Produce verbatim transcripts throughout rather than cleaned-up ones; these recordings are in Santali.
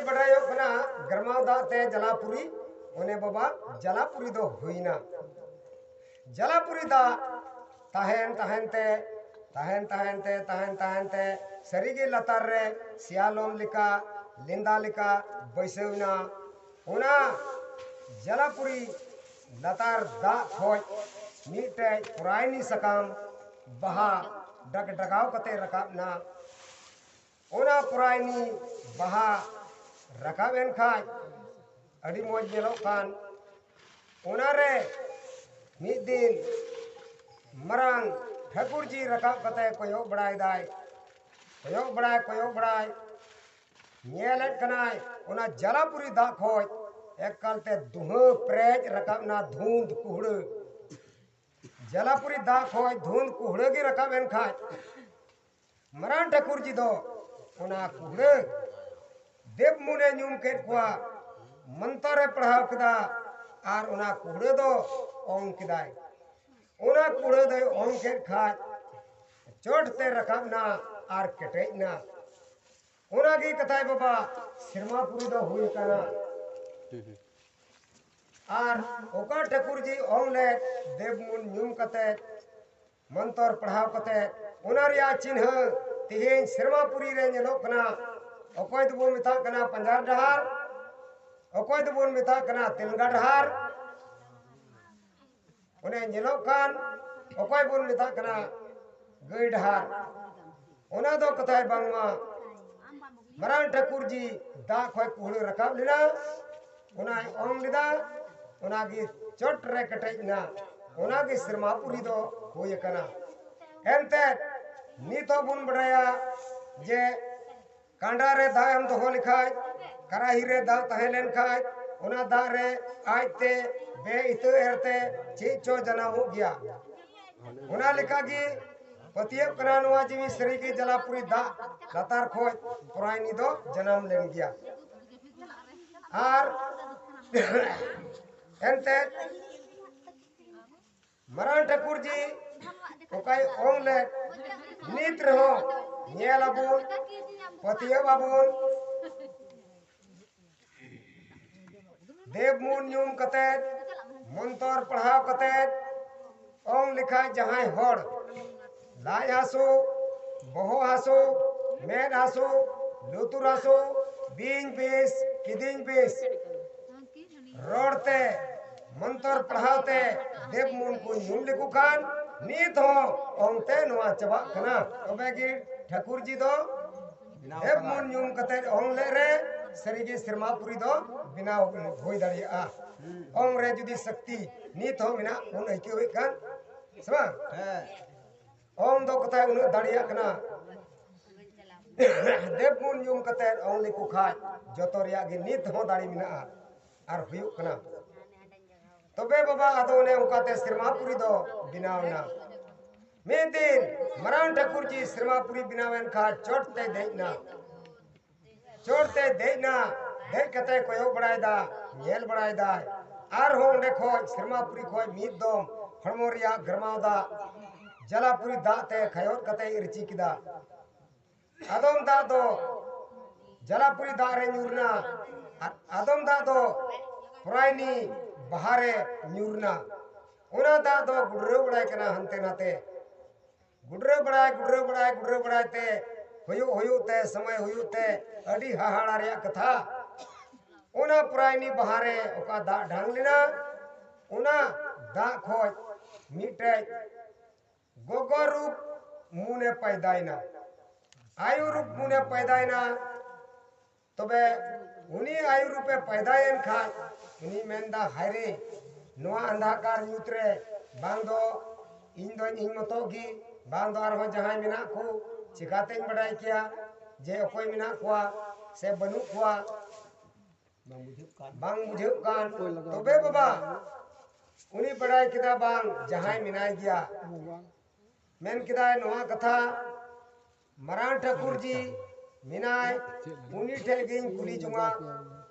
ᱵᱟᱰᱟᱭᱚᱜ ᱠᱟᱱᱟ, ᱜᱟᱨᱢᱟᱣ ᱫᱟᱜ ᱛᱮ ᱡᱟᱞᱟᱯᱩᱨᱤ, ᱚᱱᱮ ᱵᱟᱵᱟ ᱡᱟᱞᱟᱯᱩᱨᱤ ᱫᱚ ᱦᱩᱭᱱᱟ᱾ ᱡᱟᱞᱟᱯᱩᱨᱤ ᱫᱟᱜ ᱛᱟᱦᱮᱱ ᱛᱟᱦᱮᱱ ᱛᱮ, ᱛᱟᱦᱮᱱ ᱛᱟᱦᱮᱱ ᱛᱮ, ᱛᱟᱦᱮᱱ ᱛᱟᱦᱮᱱ ᱛᱮ ᱥᱟᱹᱨᱤᱜᱮ ᱞᱟᱛᱟᱨ ᱨᱮ ᱥᱮᱭᱟᱞᱚᱢ ᱞᱮᱠᱟ, ᱞᱮᱸᱫᱟ ᱞᱮᱠᱟ ᱵᱟᱹᱭᱥᱟᱹᱣ ᱮᱱᱟ᱾ ᱚᱱᱟ ᱡᱟᱞᱟᱯᱩᱨᱤ ᱞᱟᱛᱟᱨ ᱫᱟᱜ ᱠᱷᱚᱡ ᱢᱤᱫᱴᱮᱡ ᱯᱚᱨᱟᱭᱱᱤ ᱥᱟᱠᱟᱢ ᱵᱟᱦᱟ ᱰᱟᱜ ᱰᱟᱜᱟᱣ ᱠᱟᱛᱮ ᱨᱟᱠᱟᱵ ᱮᱱᱟ᱾ ᱚᱱᱟ ᱯᱚᱨᱟᱭᱱᱤ ᱵᱟᱦᱟ ᱨᱟᱠᱟᱵ ᱮᱱ ᱠᱷᱟᱡ ᱟᱹᱰᱤ ᱢᱚᱡᱽ ᱧᱮᱞᱚᱜ ᱠᱟᱱ᱾ ᱚᱱᱟᱨᱮ ᱢᱤᱫ ᱫᱤᱱ ᱢᱟᱨᱟᱝ ᱴᱷᱟᱹᱠᱩᱨ ᱡᱤ ᱨᱟᱠᱟᱵ ᱠᱟᱛᱮ ᱠᱚᱭᱚᱜ ᱵᱟᱲᱟᱭ ᱫᱟᱭ, ᱠᱚᱭᱚᱜ ᱵᱟᱲᱟᱭ, ᱠᱚᱭᱚᱜ ᱵᱟᱲᱟᱭ, ᱧᱮᱞᱮᱫ ᱠᱟᱱᱟᱭ ᱚᱱᱟ ᱡᱟᱞᱟᱯᱩᱨᱤ ᱫᱟᱜ ᱠᱷᱚᱡ ᱮᱠᱟᱞᱛᱮ ᱫᱩᱦᱟᱹ ᱯᱮᱨᱮᱡ ᱨᱟᱠᱟᱵ ᱮᱱᱟ, ᱫᱷᱩᱸᱫ ᱠᱩᱦᱲᱟᱹ᱾ ᱡᱟᱞᱟᱯᱩᱨᱤ ᱫᱟᱜ ᱠᱷᱚᱡ ᱫᱷᱩᱸᱫ ᱠᱩᱦᱲᱟᱹ ᱜᱮ ᱨᱟᱠᱟᱵ ᱮᱱ ᱠᱷᱟᱡ, ᱢᱟᱨᱟᱝ ᱴᱷᱟᱹᱠᱩᱨ ᱡᱤ ᱫᱚ ᱚᱱᱟ ᱠᱩᱦᱲᱟᱹ ᱫᱮᱵ ᱢᱩᱱᱮ ᱧᱩᱢ ᱠᱮᱫ ᱠᱚᱣᱟ, ᱢᱚᱱᱛᱚᱨ ᱮ ᱯᱟᱲᱦᱟᱣ ᱠᱮᱫᱟ ᱟᱨ ᱚᱱᱟ ᱠᱩᱦᱲᱟᱹ ᱫᱚ ᱚᱝ ᱠᱮᱫᱟᱭ᱾ ᱚᱱᱟ ᱠᱩᱦᱲᱟᱹ ᱫᱚᱭ ᱚᱝ ᱠᱮᱫ ᱠᱷᱟᱡ ᱪᱚᱴ ᱛᱮ ᱨᱟᱠᱟᱵ ᱮᱱᱟ ᱟᱨ ᱠᱮᱴᱮᱡ ᱮᱱᱟ᱾ ᱚᱱᱟᱜᱮ ᱠᱟᱛᱷᱟᱭ ᱵᱟᱵᱟ ᱥᱮᱨᱢᱟ ᱯᱩᱨᱤ ᱫᱚ ᱦᱩᱭ ᱟᱠᱟᱱᱟ᱾ ᱟᱨ ᱚᱠᱟ ᱴᱷᱟᱹᱠᱩᱨ ᱡᱤ ᱚᱝ ᱞᱮᱫ ᱫᱮᱵ ᱢᱩᱱ ᱧᱩᱢ ᱠᱟᱛᱮ, ᱢᱚᱱᱛᱚᱨ ᱯᱟᱲᱦᱟᱣ ᱠᱟᱛᱮ, ᱚᱱᱟ ᱨᱮᱭᱟᱜ ᱪᱤᱱᱦᱟᱹ ᱛᱮᱦᱮᱧ ᱥᱮᱨᱢᱟ ᱯᱩᱨᱤ ᱨᱮ ᱧᱮᱞᱚᱜ ᱠᱟᱱᱟ᱾ ᱚᱠᱚᱭ ᱫᱚᱵᱚᱱ ᱢᱮᱛᱟᱜ ᱠᱟᱱᱟ ᱯᱟᱸᱡᱟᱨ ᱰᱟᱦᱟᱨ, ᱚᱠᱚᱭ ᱫᱚᱵᱚᱱ ᱢᱮᱛᱟᱜ ᱠᱟᱱᱟ ᱛᱮᱞᱜᱟ ᱰᱟᱦᱟᱨ, ᱚᱱᱮ ᱧᱮᱞᱚᱜ ᱠᱟᱱ ᱚᱠᱚᱭ ᱵᱚᱱ ᱢᱮᱛᱟᱜ ᱠᱟᱱᱟ ᱜᱟᱹᱭ ᱰᱟᱦᱟᱨ᱾ ᱚᱱᱟ ᱫᱚ ᱠᱟᱛᱷᱟᱭ ᱵᱟᱝᱢᱟ ᱢᱟᱨᱟᱝ ᱴᱷᱟᱹᱠᱩᱨ ᱡᱤ ᱫᱟᱜ ᱠᱷᱚᱡ ᱠᱩᱦᱲᱟᱹ ᱨᱟᱠᱟᱵ ᱞᱮᱱᱟ, ᱚᱱᱟᱭ ᱚᱝ ᱞᱮᱫᱟ, ᱚᱱᱟᱜᱮ ᱪᱚᱴ ᱨᱮ ᱠᱮᱴᱮᱡ ᱮᱱᱟ, ᱚᱱᱟᱜᱮ ᱥᱮᱨᱢᱟ ᱯᱩᱨᱤ ᱫᱚ ᱦᱩᱭ ᱟᱠᱟᱱᱟ᱾ ᱮᱱᱛᱮᱫ ᱱᱤᱛ ᱦᱚᱸ ᱵᱚᱱ ᱵᱟᱰᱟᱭᱟ ᱡᱮ ᱠᱟᱸᱰᱟ ᱨᱮ ᱫᱟᱜ ᱮᱢ ᱫᱚᱦᱚ ᱞᱮᱠᱷᱟᱡ, ᱠᱟᱨᱟᱦᱤ ᱨᱮ ᱫᱟᱜ ᱛᱟᱦᱮᱸ ᱞᱮᱱ ᱠᱷᱟᱡ, ᱚᱱᱟ ᱫᱟᱜ ᱨᱮ ᱟᱡᱛᱮ ᱵᱮ ᱤᱛᱟᱹ ᱮᱨᱛᱮ ᱪᱮᱫ ᱪᱚ ᱡᱟᱱᱟᱢᱚᱜ ᱜᱮᱭᱟ᱾ ᱚᱱᱟ ᱞᱮᱠᱟᱜᱮ ᱯᱟᱹᱛᱭᱟᱹᱜ ᱠᱟᱱᱟ ᱱᱚᱣᱟ ᱡᱤᱣᱤ ᱥᱟᱹᱨᱤᱜᱮ ᱡᱟᱞᱟᱯᱩᱨᱤ ᱫᱟᱜ ᱞᱟᱛᱟᱨ ᱠᱷᱚᱡ ᱯᱚᱨᱟᱭᱱᱤ ᱫᱚ ᱡᱟᱱᱟᱢ ᱞᱮᱱ ᱜᱮᱭᱟ᱾ ᱟᱨ ᱮᱱᱛᱮᱫ ᱢᱟᱨᱟᱝ ᱴᱷᱟᱹᱠᱩᱨ ᱡᱤ ᱚᱠᱟᱭ ᱚᱝ ᱞᱮᱫ, ᱱᱤᱛ ᱨᱮᱦᱚᱸ ᱧᱮᱞ ᱟᱵᱚᱱ, ᱯᱟᱹᱛᱭᱟᱹᱣ ᱟᱵᱚᱱ᱾ ᱫᱮᱵ ᱢᱩᱱ ᱧᱩᱢ ᱠᱟᱛᱮ, ᱢᱚᱱᱛᱚᱨ ᱯᱟᱲᱦᱟᱣ ᱠᱟᱛᱮ, ᱚᱝ ᱞᱮᱠᱷᱟᱡ ᱡᱟᱦᱟᱸᱭ ᱦᱚᱲ ᱞᱟᱡ ᱦᱟᱹᱥᱩ, ᱵᱚᱦᱚᱜ ᱦᱟᱹᱥᱩ, ᱢᱮᱫ ᱦᱟᱹᱥᱩ, ᱞᱩᱛᱩᱨ ᱦᱟᱹᱥᱩ, ᱵᱤᱧ ᱵᱤᱥ, ᱠᱤᱫᱤᱧ ᱵᱤᱥ, ᱨᱚᱲ ᱛᱮ, ᱢᱚᱱᱛᱚᱨ ᱯᱟᱲᱦᱟᱣ ᱛᱮ ᱫᱮᱵ ᱢᱩᱱ ᱠᱚ ᱧᱩᱢ ᱞᱮᱠᱚ ᱠᱷᱟᱱ ᱱᱤᱛ ᱦᱚᱸ ᱚᱝᱛᱮ ᱱᱚᱣᱟ ᱪᱟᱵᱟᱜ ᱠᱟᱱᱟ᱾ ᱛᱚᱵᱮ ᱜᱮ ᱴᱷᱟᱹᱠᱩᱨ ᱡᱤ ᱫᱚ ᱫᱮᱵ ᱢᱩᱱ ᱧᱩᱢ ᱠᱟᱛᱮ ᱚᱝ ᱞᱮᱫ ᱨᱮ ᱥᱟᱹᱨᱤᱜᱮ ᱥᱮᱨᱢᱟᱯᱩᱨᱤ ᱫᱚ ᱵᱮᱱᱟᱣ ᱦᱩᱭ ᱫᱟᱲᱮᱭᱟᱜᱼᱟ᱾ ᱚᱝ ᱨᱮ ᱡᱩᱫᱤ ᱥᱚᱠᱛᱤ ᱱᱤᱛ ᱦᱚᱸ ᱢᱮᱱᱟᱜ ᱵᱚᱱ ᱟᱹᱭᱠᱟᱹᱣᱮᱫ ᱠᱟᱱ, ᱥᱮ ᱵᱟᱝ? ᱚᱝ ᱫᱚ ᱠᱟᱛᱷᱟᱭ ᱩᱱᱟᱹᱜ ᱫᱟᱲᱮᱭᱟᱜ ᱠᱟᱱᱟ᱾ ᱫᱮᱵ ᱢᱩᱱ ᱧᱩᱢ ᱠᱟᱛᱮ ᱚᱝ ᱞᱮᱠᱚ ᱠᱷᱟᱡ ᱡᱚᱛᱚ ᱨᱮᱭᱟᱜ ᱜᱮ ᱱᱤᱛ ᱦᱚᱸ ᱫᱟᱲᱮ ᱢᱮᱱᱟᱜᱼᱟ ᱟᱨ ᱦᱩᱭᱩᱜ ᱠᱟᱱᱟ᱾ ᱛᱚᱵᱮ ᱵᱟᱵᱟ, ᱟᱫᱚ ᱚᱱᱮ ᱚᱱᱠᱟᱛᱮ ᱥᱮᱨᱢᱟᱯᱩᱨᱤ ᱫᱚ ᱵᱮᱱᱟᱣ ᱮᱱᱟ᱾ ᱢᱤᱫ ᱫᱤᱱ ᱢᱟᱨᱟᱝ ᱴᱷᱟᱹᱠᱩᱨ ᱡᱤ ᱥᱮᱨᱢᱟᱯᱩᱨᱤ ᱵᱮᱱᱟᱣ ᱮᱱ ᱠᱷᱟᱱ ᱪᱚᱴ ᱛᱮᱭ ᱫᱮᱡ ᱮᱱᱟ᱾ ᱪᱚᱴ ᱛᱮᱭ ᱫᱮᱡ ᱮᱱᱟ, ᱫᱮᱡ ᱠᱟᱛᱮ ᱠᱚᱭᱚᱜ ᱵᱟᱲᱟᱭᱮᱫᱟ, ᱧᱮᱞ ᱵᱟᱲᱟᱭᱮᱫᱟᱭ᱾ ᱟᱨᱦᱚᱸ ᱚᱸᱰᱮ ᱠᱷᱚᱡ ᱥᱮᱨᱢᱟᱯᱩᱨᱤ ᱠᱷᱚᱡ ᱢᱤᱫ ᱫᱚᱢ ᱦᱚᱲᱢᱚ ᱨᱮᱭᱟᱜ ᱜᱟᱨᱢᱟᱣ ᱫᱟᱜ ᱡᱟᱞᱟᱯᱩᱨᱤ ᱫᱟᱜ ᱛᱮ ᱠᱷᱟᱭᱚᱛ ᱠᱟᱛᱮ ᱤᱨᱪᱤ ᱠᱮᱫᱟ᱾ ᱟᱫᱚᱢ ᱫᱟᱜ ᱫᱚ ᱡᱟᱞᱟᱯᱩᱨᱤ ᱫᱟᱜ ᱨᱮ ᱧᱩᱨ ᱮᱱᱟ, ᱟᱨ ᱟᱫᱚᱢ ᱫᱟᱜ ᱫᱚ ᱯᱚᱨᱟᱭᱱᱤ ᱵᱟᱦᱟ ᱨᱮ ᱧᱩᱨ ᱮᱱᱟ᱾ ᱚᱱᱟ ᱫᱟᱜ ᱫᱚ ᱜᱩᱰᱨᱟᱹᱣ ᱵᱟᱲᱟᱭ ᱠᱟᱱᱟ ᱦᱟᱱᱛᱮ ᱱᱟᱛᱮ᱾ ᱜᱩᱰᱨᱟᱹᱣ ᱵᱟᱲᱟᱭ, ᱜᱩᱰᱨᱟᱹᱣ ᱵᱟᱲᱟᱭ, ᱜᱩᱰᱨᱟᱹᱣ ᱵᱟᱲᱟᱭ ᱛᱮ ᱦᱩᱭᱩᱜ ᱦᱩᱭᱩᱜ ᱛᱮ, ᱥᱚᱢᱚᱭ ᱦᱩᱭᱩᱜ ᱛᱮ ᱟᱹᱰᱤ ᱦᱟᱦᱟᱲᱟ ᱨᱮᱭᱟᱜ ᱠᱟᱛᱷᱟ᱾ ᱚᱱᱟ ᱯᱚᱨᱟᱭᱱᱤ ᱵᱟᱦᱟ ᱨᱮ ᱚᱠᱟ ᱫᱟᱜ ᱰᱷᱟᱝ ᱞᱮᱱᱟ, ᱚᱱᱟ ᱫᱟᱜ ᱠᱷᱚᱡ ᱢᱤᱫᱴᱮᱡ ᱜᱚᱜᱚ ᱨᱩᱯ ᱢᱩᱱᱮ ᱯᱟᱭᱫᱟᱭᱮᱱᱟ, ᱟᱭᱳ ᱨᱩᱯ ᱢᱩᱱᱮ ᱯᱟᱭᱫᱟᱭᱮᱱᱟ᱾ ᱛᱚᱵᱮ ᱩᱱᱤ ᱟᱭᱳ ᱨᱩᱯᱮ ᱯᱟᱭᱫᱟᱭᱮᱱ ᱠᱷᱟᱡ, ᱩᱱᱤ ᱢᱮᱱᱫᱟ, "ᱦᱟᱭ ᱨᱮ, ᱱᱚᱣᱟ ᱟᱱᱫᱷᱟᱠᱟᱨ ᱧᱩᱛ ᱨᱮ ᱵᱟᱝ ᱫᱚ ᱤᱧ ᱫᱚᱧ ᱤᱧ ᱢᱚᱛᱚ ᱜᱮ, ᱵᱟᱝ ᱫᱚ ᱟᱨᱦᱚᱸ ᱡᱟᱦᱟᱸᱭ ᱢᱮᱱᱟᱜ ᱠᱚ, ᱪᱤᱠᱟᱛᱮᱧ ᱵᱟᱰᱟᱭ ᱠᱮᱭᱟ ᱡᱮ ᱚᱠᱚᱭ ᱢᱮᱱᱟᱜ ᱠᱚᱣᱟ ᱥᱮ ᱵᱟᱹᱱᱩᱜ ᱠᱚᱣᱟ?" ᱵᱟᱝ ᱵᱩᱡᱷᱟᱹᱜ ᱠᱟᱱ᱾ ᱵᱟᱝ ᱵᱩᱡᱷᱟᱹᱜ ᱠᱟᱱ᱾ ᱚᱠᱚᱭ ᱞᱟᱜᱟᱣ ᱛᱚᱵᱮ ᱵᱟᱵᱟ, ᱩᱱᱤ ᱵᱟᱰᱟᱭ ᱠᱮᱫᱟ, ᱵᱟᱝ, ᱡᱟᱦᱟᱸᱭ ᱢᱮᱱᱟᱭ ᱜᱮᱭᱟ᱾ ᱵᱟᱵᱟ᱾ ᱢᱮᱱ ᱠᱮᱫᱟᱭ ᱱᱚᱣᱟ ᱠᱟᱛᱷᱟ, ᱢᱟᱨᱟᱝ ᱴᱷᱟᱹᱠᱩᱨ ᱡᱤ ᱢᱮᱱᱟᱭ, ᱩᱱᱤ ᱴᱷᱮᱡ ᱜᱤᱧ ᱠᱩᱞᱤ ᱡᱚᱝᱟ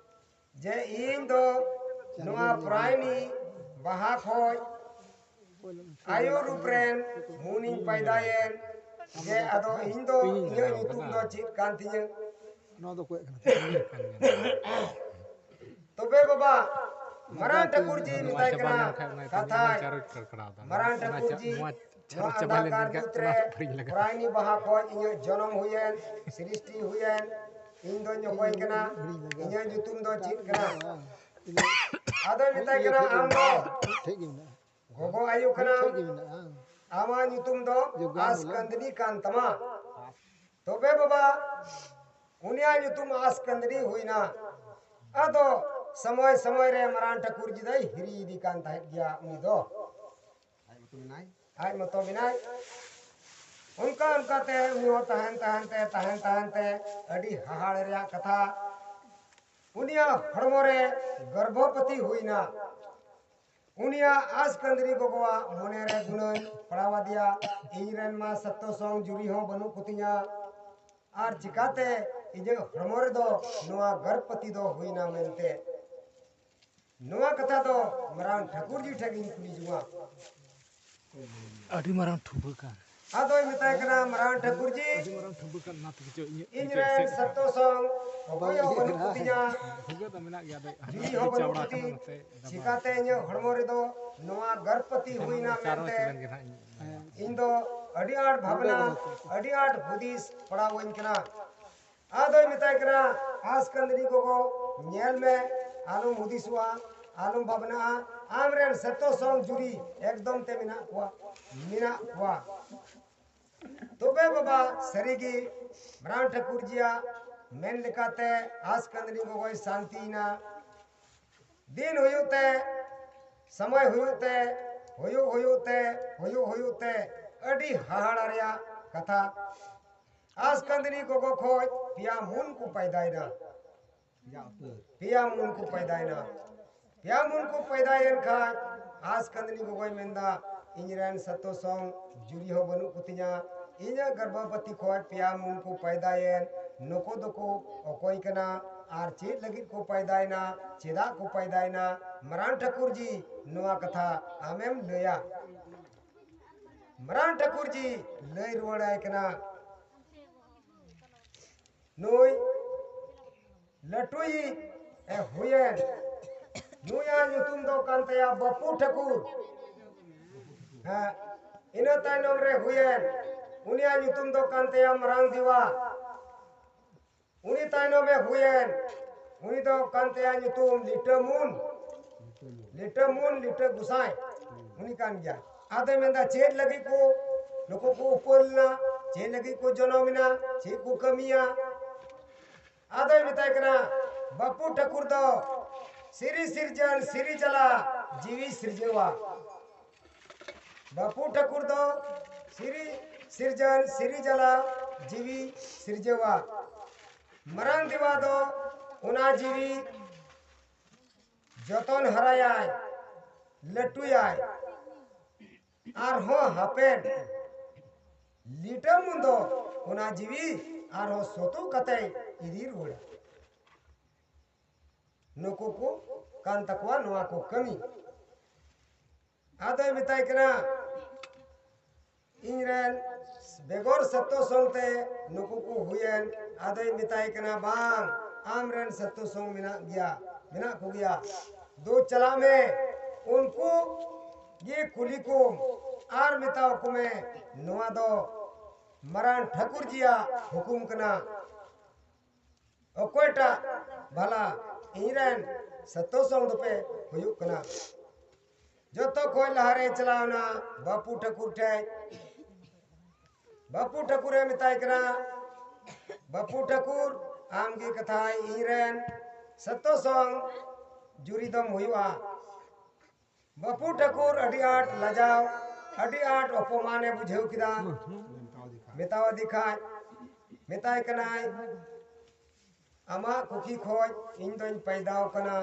ᱡᱮ ᱤᱧ ᱫᱚ ᱱᱚᱣᱟ ᱯᱚᱨᱟᱭᱱᱤ ᱵᱟᱦᱟ ᱠᱷᱚᱡ ᱟᱭᱳ ᱨᱩᱯ ᱨᱮᱱ ᱢᱩᱱᱤᱧ ᱯᱟᱭᱫᱟᱭᱮᱱ, ᱡᱮ ᱟᱫᱚ ᱤᱧ ᱫᱚ ᱤᱧᱟᱹᱜ ᱧᱩᱛᱩᱢ ᱫᱚ ᱪᱮᱫ ᱠᱟᱱ ᱛᱤᱧᱟᱹ? ᱱᱚᱣᱟ ᱫᱚ ᱚᱠᱚᱭᱟᱜ ᱠᱟᱱᱟ? ᱛᱚᱵᱮ ᱵᱟᱵᱟ ᱢᱟᱨᱟᱝ ᱴᱷᱟᱹᱠᱩᱨ ᱡᱤ ᱢᱮᱛᱟᱭ ᱠᱟᱱᱟ ᱠᱟᱛᱷᱟ᱾ ᱢᱟᱨᱟᱝ ᱴᱷᱟᱹᱠᱩᱨ ᱡᱤ, ᱱᱚᱣᱟ ᱟᱸᱫᱷᱟᱠᱟᱨ ᱡᱩᱜᱽ ᱨᱮ ᱯᱚᱨᱟᱭᱱᱤ ᱵᱟᱦᱟ ᱠᱷᱚᱱ ᱤᱧᱟᱹᱜ ᱡᱚᱱᱚᱢ ᱦᱩᱭᱮᱱ, ᱥᱨᱤᱥᱴᱤ ᱦᱩᱭᱮᱱ, ᱤᱧ ᱫᱚᱧ ᱚᱠᱚᱭ ᱠᱟᱱᱟ, ᱤᱧᱟᱹᱜ ᱧᱩᱛᱩᱢ ᱫᱚ ᱪᱮᱫ ᱠᱟᱱᱟ? ᱟᱫᱚᱭ ᱢᱮᱛᱟᱭ ᱠᱟᱱᱟ, ᱟᱢ ᱫᱚ ᱴᱷᱤᱠ ᱜᱮ ᱢᱮᱱᱟᱜᱼᱟ᱾ ᱜᱚᱜᱚ ᱟᱭᱳ ᱠᱟᱱᱟᱢ, ᱴᱷᱤᱠ ᱜᱮ ᱢᱮᱱᱟᱜᱼᱟ᱾ ᱟᱢᱟᱜ ᱧᱩᱛᱩᱢ ᱫᱚ ᱡᱳᱜᱟᱱ ᱵᱚᱞᱮ᱾ ᱟᱥᱠᱟᱱᱫᱽᱱᱤ ᱠᱟᱱ ᱛᱟᱢᱟ᱾ ᱛᱚᱵᱮ ᱵᱟᱵᱟ, ᱩᱱᱤᱭᱟᱜ ᱧᱩᱛᱩᱢ ᱟᱥᱠᱟᱱᱫᱽᱱᱤ ᱦᱩᱭᱱᱟ᱾ ᱟᱫᱚ ᱥᱚᱢᱚᱭ ᱥᱚᱢᱚᱭ ᱨᱮ ᱢᱟᱨᱟᱝ ᱴᱷᱟᱹᱠᱩᱨ ᱡᱤ ᱫᱚᱭ ᱦᱤᱨᱤ ᱤᱫᱤ ᱠᱟᱱ ᱛᱟᱦᱮᱸᱫ ᱜᱮᱭᱟ ᱩᱱᱤ ᱫᱚ᱾ ᱟᱡ ᱢᱚᱛᱚ ᱢᱮᱱᱟᱭ᱾ ᱟᱡ ᱢᱚᱛᱚ ᱢᱮᱱᱟᱭ᱾ ᱚᱱᱠᱟ ᱚᱱᱠᱟ ᱛᱮ ᱩᱱᱤ ᱦᱚᱸ ᱛᱟᱦᱮᱱ ᱛᱟᱦᱮᱱ ᱛᱮ, ᱛᱟᱦᱮᱱ ᱛᱟᱦᱮᱱ ᱛᱮ ᱟᱹᱰᱤ ᱦᱟᱦᱟᱲ ᱨᱮᱭᱟᱜ ᱠᱟᱛᱷᱟ, ᱩᱱᱤᱭᱟᱜ ᱦᱚᱲᱢᱚ ᱨᱮ ᱜᱚᱨᱵᱷᱚᱯᱚᱛᱤ ᱦᱩᱭᱱᱟ᱾ ᱩᱱᱤᱭᱟᱜ ᱟᱥᱠᱟᱱᱫᱽᱱᱤ ᱜᱚᱜᱚᱣᱟᱜ ᱢᱚᱱᱮ ᱨᱮ ᱜᱩᱱᱟᱹᱱ ᱯᱟᱲᱟᱣ ᱟᱫᱮᱭᱟ, ᱤᱧ ᱨᱮᱱ ᱢᱟ ᱥᱟᱛᱚ ᱥᱚᱝ ᱡᱩᱨᱤ ᱦᱚᱸ ᱵᱟᱹᱱᱩᱜ ᱠᱚᱛᱤᱧᱟ, ᱟᱨ ᱪᱤᱠᱟᱛᱮ ᱤᱧᱟᱹᱜ ᱦᱚᱲᱢᱚ ᱨᱮᱫᱚ ᱱᱚᱣᱟ ᱜᱚᱨᱵᱷᱚᱯᱚᱛᱤ ᱫᱚ ᱦᱩᱭᱱᱟ ᱢᱮᱱᱛᱮ᱾ ᱱᱚᱣᱟ ᱠᱟᱛᱷᱟ ᱫᱚ ᱢᱟᱨᱟᱝ ᱴᱷᱟᱹᱠᱩᱨ ᱡᱤ ᱴᱷᱮᱱ ᱜᱤᱧ ᱠᱩᱞᱤ ᱡᱚᱝᱟ᱾ ᱟᱹᱰᱤ ᱢᱟᱨᱟᱝ ᱴᱷᱩᱵᱟᱹ ᱠᱟᱱ᱾ ᱟᱫᱚᱭ ᱢᱮᱛᱟᱭ ᱠᱟᱱᱟ, ᱢᱟᱨᱟᱝ ᱴᱷᱟᱹᱠᱩᱨ ᱡᱤ, ᱟᱹᱰᱤ ᱢᱟᱨᱟᱝ ᱴᱷᱩᱵᱟᱹ ᱠᱟᱱ, ᱚᱱᱟ ᱛᱮᱜᱮ ᱪᱚ ᱤᱧᱟᱹᱜ ᱤᱧ ᱨᱮᱱ ᱥᱟᱛᱚ ᱥᱚᱝ ᱚᱠᱚᱭ ᱦᱚᱸ ᱵᱟᱹᱱᱩᱜ ᱠᱚᱛᱤᱧᱟ, ᱴᱷᱩᱵᱟᱹ ᱫᱚ ᱢᱮᱱᱟᱜ ᱜᱮᱭᱟ, ᱟᱫᱚ ᱡᱤᱣᱤ ᱦᱚᱸ ᱵᱟᱹᱱᱩᱜ ᱠᱚᱛᱤᱧ, ᱪᱤᱠᱟᱛᱮ ᱤᱧᱟᱹᱜ ᱦᱚᱲᱢᱚ ᱨᱮᱫᱚ ᱱᱚᱣᱟ ᱜᱚᱨᱵᱷᱚᱯᱚᱛᱤ ᱦᱩᱭᱱᱟ ᱢᱮᱱᱛᱮ ᱤᱧ ᱫᱚ ᱟᱹᱰᱤ ᱟᱸᱴ ᱵᱷᱟᱵᱽᱱᱟ, ᱟᱹᱰᱤ ᱟᱸᱴ ᱦᱩᱫᱤᱥ ᱯᱟᱲᱟᱣᱟᱹᱧ ᱠᱟᱱᱟ᱾ ᱟᱫᱚᱭ ᱢᱮᱛᱟᱭ ᱠᱟᱱᱟ, ᱟᱥᱠᱟᱱᱫᱽᱱᱤ ᱜᱚᱜᱚ, ᱧᱮᱞ ᱢᱮ, ᱟᱞᱚᱢ ᱦᱩᱫᱤᱥᱚᱜᱼᱟ, ᱟᱞᱚᱢ ᱵᱷᱟᱵᱽᱱᱟᱜᱼᱟ, ᱟᱢᱨᱮᱱ ᱥᱟᱛᱚ ᱥᱚᱝ ᱡᱩᱨᱤ ᱮᱠᱫᱚᱢ ᱛᱮ ᱢᱮᱱᱟᱜ ᱠᱚᱣᱟ, ᱢᱮᱱᱟᱜ ᱠᱚᱣᱟ᱾ ᱛᱚᱵᱮ ᱵᱟᱵᱟ, ᱥᱟᱹᱨᱤᱜᱮ ᱢᱟᱨᱟᱝ ᱴᱷᱟᱹᱠᱩᱨ ᱡᱤᱭᱟᱜ ᱢᱮᱱ ᱞᱮᱠᱟᱛᱮ ᱟᱥᱠᱟᱱᱫᱽᱱᱤ ᱜᱚᱜᱚᱭ ᱥᱟᱱᱛᱤᱭᱮᱱᱟ᱾ ᱫᱤᱱ ᱦᱩᱭᱩᱜ ᱛᱮ, ᱥᱚᱢᱚᱭ ᱦᱩᱭᱩᱜ ᱛᱮ, ᱦᱩᱭᱩᱜ ᱦᱩᱭᱩᱜ ᱛᱮ, ᱦᱩᱭᱩᱜ ᱦᱩᱭᱩᱜ ᱛᱮ ᱟᱹᱰᱤ ᱦᱟᱦᱟᱲᱟ ᱨᱮᱭᱟᱜ ᱠᱟᱛᱷᱟ᱾ ᱟᱥᱠᱟᱱᱫᱽᱱᱤ ᱜᱚᱜᱚ ᱠᱷᱚᱡ ᱯᱮᱭᱟ ᱢᱩᱱ ᱠᱚ ᱯᱟᱭᱫᱟᱭᱮᱱᱟ᱾ ᱯᱮᱭᱟ ᱢᱩᱱ ᱠᱚ ᱯᱟᱭᱫᱟᱭᱮᱱᱟ᱾ ᱯᱮᱭᱟ ᱢᱩᱱ ᱠᱚ ᱯᱟᱭᱫᱟᱭᱮᱱ ᱠᱷᱟᱡ ᱟᱥᱠᱟᱱᱫᱽᱱᱤ ᱜᱚᱜᱚᱭ ᱢᱮᱱᱫᱟ, ᱤᱧ ᱨᱮᱱ ᱥᱟᱛᱚ ᱥᱚᱝ ᱡᱩᱨᱤ ᱦᱚᱸ ᱵᱟᱹᱱᱩᱜ ᱠᱚᱛᱤᱧᱟ᱾ ᱤᱧᱟᱹᱜ ᱜᱚᱨᱵᱷᱚᱯᱚᱛᱤ ᱠᱷᱚᱡ ᱯᱮᱭᱟ ᱢᱩᱱ ᱠᱚ ᱯᱟᱭᱫᱟᱭᱮᱱ, ᱱᱩᱠᱩ ᱫᱚᱠᱚ ᱚᱠᱚᱭ ᱠᱟᱱᱟ ᱟᱨ ᱪᱮᱫ ᱞᱟᱹᱜᱤᱫ ᱠᱚ ᱯᱟᱭᱫᱟᱭᱮᱱᱟ, ᱪᱮᱫᱟᱜ ᱠᱚ ᱯᱟᱭᱫᱟᱭᱮᱱᱟ? ᱢᱟᱨᱟᱝ ᱴᱷᱟᱹᱠᱩᱨ ᱡᱤ, ᱱᱚᱣᱟ ᱠᱟᱛᱷᱟ ᱟᱢᱮᱢ ᱞᱟᱹᱭᱟ᱾ ᱢᱟᱨᱟᱝ ᱴᱷᱟᱹᱠᱩᱨ ᱡᱤ ᱞᱟᱹᱭ ᱨᱩᱣᱟᱹᱲᱟᱭ ᱠᱟᱱᱟ, ᱱᱩᱭ ᱞᱟᱹᱴᱩᱭᱤᱡ ᱮ, ᱦᱩᱭᱮᱱ, ᱱᱩᱭᱟᱜ ᱧᱩᱛᱩᱢ ᱫᱚ ᱠᱟᱱ ᱛᱟᱭᱟ ᱵᱟᱹᱯᱩ ᱴᱷᱟᱹᱠᱩᱨ᱾ ᱦᱮᱸ, ᱤᱱᱟᱹ ᱛᱟᱭᱱᱚᱢ ᱨᱮ ᱦᱩᱭᱮᱱ, ᱩᱱᱤᱭᱟᱜ ᱧᱩᱛᱩᱢ ᱫᱚ ᱠᱟᱱ ᱛᱟᱭᱟ ᱢᱟᱨᱟᱝ ᱫᱤᱣᱟ᱾ ᱩᱱᱤ ᱛᱟᱭᱱᱚᱢᱮ ᱦᱩᱭᱮᱱ, ᱩᱱᱤ ᱫᱚ ᱠᱟᱱ ᱛᱟᱭᱟ ᱧᱩᱛᱩᱢ ᱞᱤᱴᱟᱹ ᱢᱩᱱ, ᱞᱤᱴᱟᱹ ᱢᱩᱱ, ᱞᱤᱴᱟᱹ ᱜᱩᱥᱟᱭ, ᱩᱱᱤ ᱠᱟᱱ ᱜᱮᱭᱟ᱾ ᱟᱫᱚᱭ ᱢᱮᱱᱫᱟ, ᱪᱮᱫ ᱞᱟᱹᱜᱤᱫ ᱠᱚ ᱱᱩᱠᱩ ᱠᱚ ᱩᱯᱟᱹᱞ ᱮᱱᱟ, ᱪᱮᱫ ᱞᱟᱹᱜᱤᱫ ᱠᱚ ᱡᱚᱱᱚᱢ ᱮᱱᱟ, ᱪᱮᱫ ᱠᱚ ᱠᱟᱹᱢᱤᱭᱟ? ᱟᱫᱚᱭ ᱢᱮᱛᱟᱭ ᱠᱟᱱᱟ, ᱵᱟᱹᱯᱩ ᱴᱷᱟᱹᱠᱩᱨ ᱫᱚ ᱥᱤᱨᱤ ᱥᱤᱨᱡᱚᱱ, ᱥᱤᱨᱤ ᱡᱟᱞᱟ, ᱡᱤᱣᱤ ᱥᱤᱨᱡᱟᱹᱣᱟ᱾ ᱵᱟᱹᱯᱩ ᱴᱷᱟᱹᱠᱩᱨ ᱫᱚ ᱥᱤᱨᱤ ᱥᱤᱨᱡᱚᱱ, ᱥᱤᱨᱤ ᱡᱟᱞᱟ, ᱡᱤᱣᱤ ᱥᱤᱨᱡᱟᱹᱣᱟ᱾ ᱢᱟᱨᱟᱝ ᱫᱤᱣᱟ ᱫᱚ ᱚᱱᱟ ᱡᱤᱣᱤ ᱡᱚᱛᱚᱱ ᱦᱟᱨᱟᱭᱟᱭ, ᱞᱟᱹᱴᱩᱭᱟᱭ᱾ ᱟᱨᱦᱚᱸ ᱦᱟᱯᱮᱱ ᱞᱤᱴᱟᱹ ᱢᱩᱱ ᱫᱚ ᱚᱱᱟ ᱡᱤᱣᱤ ᱟᱨᱦᱚᱸ ᱥᱚᱛᱩ ᱠᱟᱛᱮᱭ ᱤᱫᱤ ᱨᱩᱣᱟᱹᱲᱟ᱾ ᱱᱩᱠᱩ ᱠᱚ ᱠᱟᱱ ᱛᱟᱠᱚᱣᱟ ᱱᱚᱣᱟ ᱠᱚ ᱠᱟᱹᱢᱤ᱾ ᱟᱫᱚᱭ ᱢᱮᱛᱟᱭ ᱠᱟᱱᱟ, ᱤᱧ ᱨᱮᱱ ᱵᱮᱜᱚᱨ ᱥᱟᱛᱚ ᱥᱚᱝ ᱛᱮ ᱱᱩᱠᱩ ᱠᱚ ᱦᱩᱭᱮᱱ᱾ ᱟᱫᱚᱭ ᱢᱮᱛᱟᱭ ᱠᱟᱱᱟ, ᱵᱟᱝ, ᱟᱢ ᱨᱮᱱ ᱥᱟᱛᱚ ᱥᱚᱝ ᱢᱮᱱᱟᱜ ᱜᱮᱭᱟ, ᱢᱮᱱᱟᱜ ᱠᱚᱜᱮᱭᱟ᱾ ᱫᱩ ᱪᱟᱞᱟᱜ ᱢᱮ, ᱩᱱᱠᱩ ᱜᱮ ᱠᱩᱞᱤ ᱠᱚᱢ ᱟᱨ ᱢᱮᱛᱟᱣ ᱠᱚ ᱢᱮ, ᱱᱚᱣᱟ ᱫᱚ ᱢᱟᱨᱟᱝ ᱴᱷᱟᱹᱠᱩᱨ ᱡᱤᱭᱟᱜ ᱦᱩᱠᱩᱢ ᱠᱟᱱᱟ᱾ ᱚᱠᱚᱭᱴᱟᱜ ᱵᱷᱟᱞᱟ, ᱤᱧ ᱨᱮᱱ ᱥᱟᱛᱚ ᱥᱚᱝ ᱫᱚᱯᱮ ᱦᱩᱭᱩᱜ ᱠᱟᱱᱟ? ᱡᱚᱛᱚ ᱠᱷᱚᱡ ᱞᱟᱦᱟᱨᱮ ᱪᱟᱞᱟᱣᱱᱟ ᱵᱟᱹᱯᱩ ᱴᱷᱟᱹᱠᱩᱨ ᱴᱷᱮᱡ᱾ ᱵᱟᱹᱯᱩ ᱴᱷᱟᱹᱠᱩᱨᱮ ᱢᱮᱛᱟᱭ ᱠᱟᱱᱟ, ᱵᱟᱹᱯᱩ ᱴᱷᱟᱹᱠᱩᱨ, ᱟᱢ ᱜᱮ ᱠᱟᱛᱷᱟᱭ, ᱤᱧ ᱨᱮᱱ ᱥᱟᱛᱚ ᱥᱚᱝ ᱡᱩᱨᱤ ᱫᱚᱢ ᱦᱩᱭᱩᱜᱼᱟ᱾ ᱵᱟᱹᱯᱩ ᱴᱷᱟᱹᱠᱩᱨ ᱟᱹᱰᱤ ᱟᱸᱴ ᱞᱟᱡᱟᱣ, ᱟᱹᱰᱤ ᱟᱸᱴ ᱚᱯᱚᱢᱟᱱᱮ ᱵᱩᱡᱷᱟᱹᱣ ᱠᱮᱫᱟ᱾ ᱢᱮᱛᱟᱣᱟᱫᱮ ᱠᱷᱟᱡ, ᱢᱮᱛᱟᱭ ᱠᱟᱱᱟᱭ, ᱟᱢᱟᱜ ᱠᱩᱠᱷᱤ ᱠᱷᱚᱡ ᱤᱧ ᱫᱚᱧ ᱯᱟᱭᱫᱟᱣ ᱠᱟᱱᱟ,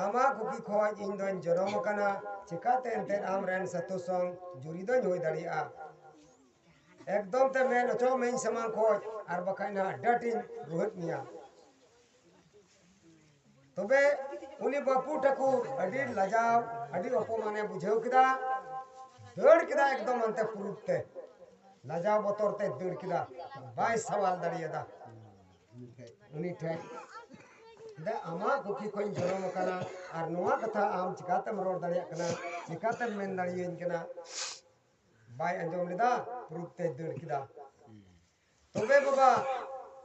ᱟᱢᱟᱜ ᱠᱩᱠᱷᱤ ᱠᱷᱚᱡ ᱤᱧ ᱫᱚᱧ ᱡᱚᱱᱚᱢ ᱟᱠᱟᱱᱟ, ᱪᱤᱠᱟᱛᱮ ᱮᱱᱛᱮᱫ ᱟᱢ ᱨᱮᱱ ᱥᱟᱛᱚ ᱥᱚᱝ ᱡᱩᱨᱤ ᱫᱚᱧ ᱦᱩᱭ ᱫᱟᱲᱮᱭᱟᱜᱼᱟ? ᱮᱠᱫᱚᱢ ᱛᱮ ᱢᱮᱱ ᱚᱪᱚᱜ ᱢᱮᱧ ᱥᱟᱢᱟᱝ ᱠᱷᱚᱡ, ᱟᱨ ᱵᱟᱠᱷᱟᱡ ᱱᱟᱦᱟᱜ ᱰᱟᱴᱤᱧ ᱨᱩᱦᱮᱫ ᱢᱮᱭᱟ᱾ ᱛᱚᱵᱮ ᱩᱱᱤ ᱵᱟᱹᱯᱩ ᱴᱷᱟᱹᱠᱩᱨ ᱟᱹᱰᱤ ᱞᱟᱡᱟᱣ, ᱟᱹᱰᱤ ᱚᱯᱚᱢᱟᱱᱮ ᱵᱩᱡᱷᱟᱹᱣ ᱠᱮᱫᱟ᱾ ᱫᱟᱹᱲ ᱠᱮᱫᱟ ᱮᱠᱫᱚᱢ ᱦᱟᱱᱛᱮ ᱯᱩᱨᱩᱵ ᱛᱮ, ᱞᱟᱡᱟᱣ ᱵᱚᱛᱚᱨ ᱛᱮ ᱫᱟᱹᱲ ᱠᱮᱫᱟ, ᱵᱟᱭ ᱥᱟᱣᱟᱞ ᱫᱟᱲᱮᱭᱟᱫᱟ ᱩᱱᱤ ᱴᱷᱮᱱ᱾ ᱫᱟ, ᱟᱢᱟᱜ ᱠᱩᱠᱷᱤ ᱠᱷᱚᱱ ᱤᱧ ᱡᱚᱱᱚᱢ ᱟᱠᱟᱱᱟ, ᱟᱨ ᱱᱚᱣᱟ ᱠᱟᱛᱷᱟ ᱟᱢ ᱪᱤᱠᱟᱛᱮᱢ ᱨᱚᱲ ᱫᱟᱲᱮᱭᱟᱜ ᱠᱟᱱᱟ, ᱪᱤᱠᱟᱛᱮᱢ ᱢᱮᱱ ᱫᱟᱲᱮᱭᱟᱹᱧ ᱠᱟᱱᱟ? ᱵᱟᱭ ᱟᱸᱡᱚᱢ ᱞᱮᱫᱟ, ᱯᱩᱨᱩᱵ ᱛᱮᱭ ᱫᱟᱹᱲ ᱠᱮᱫᱟ᱾ ᱛᱚᱵᱮ ᱵᱟᱵᱟ,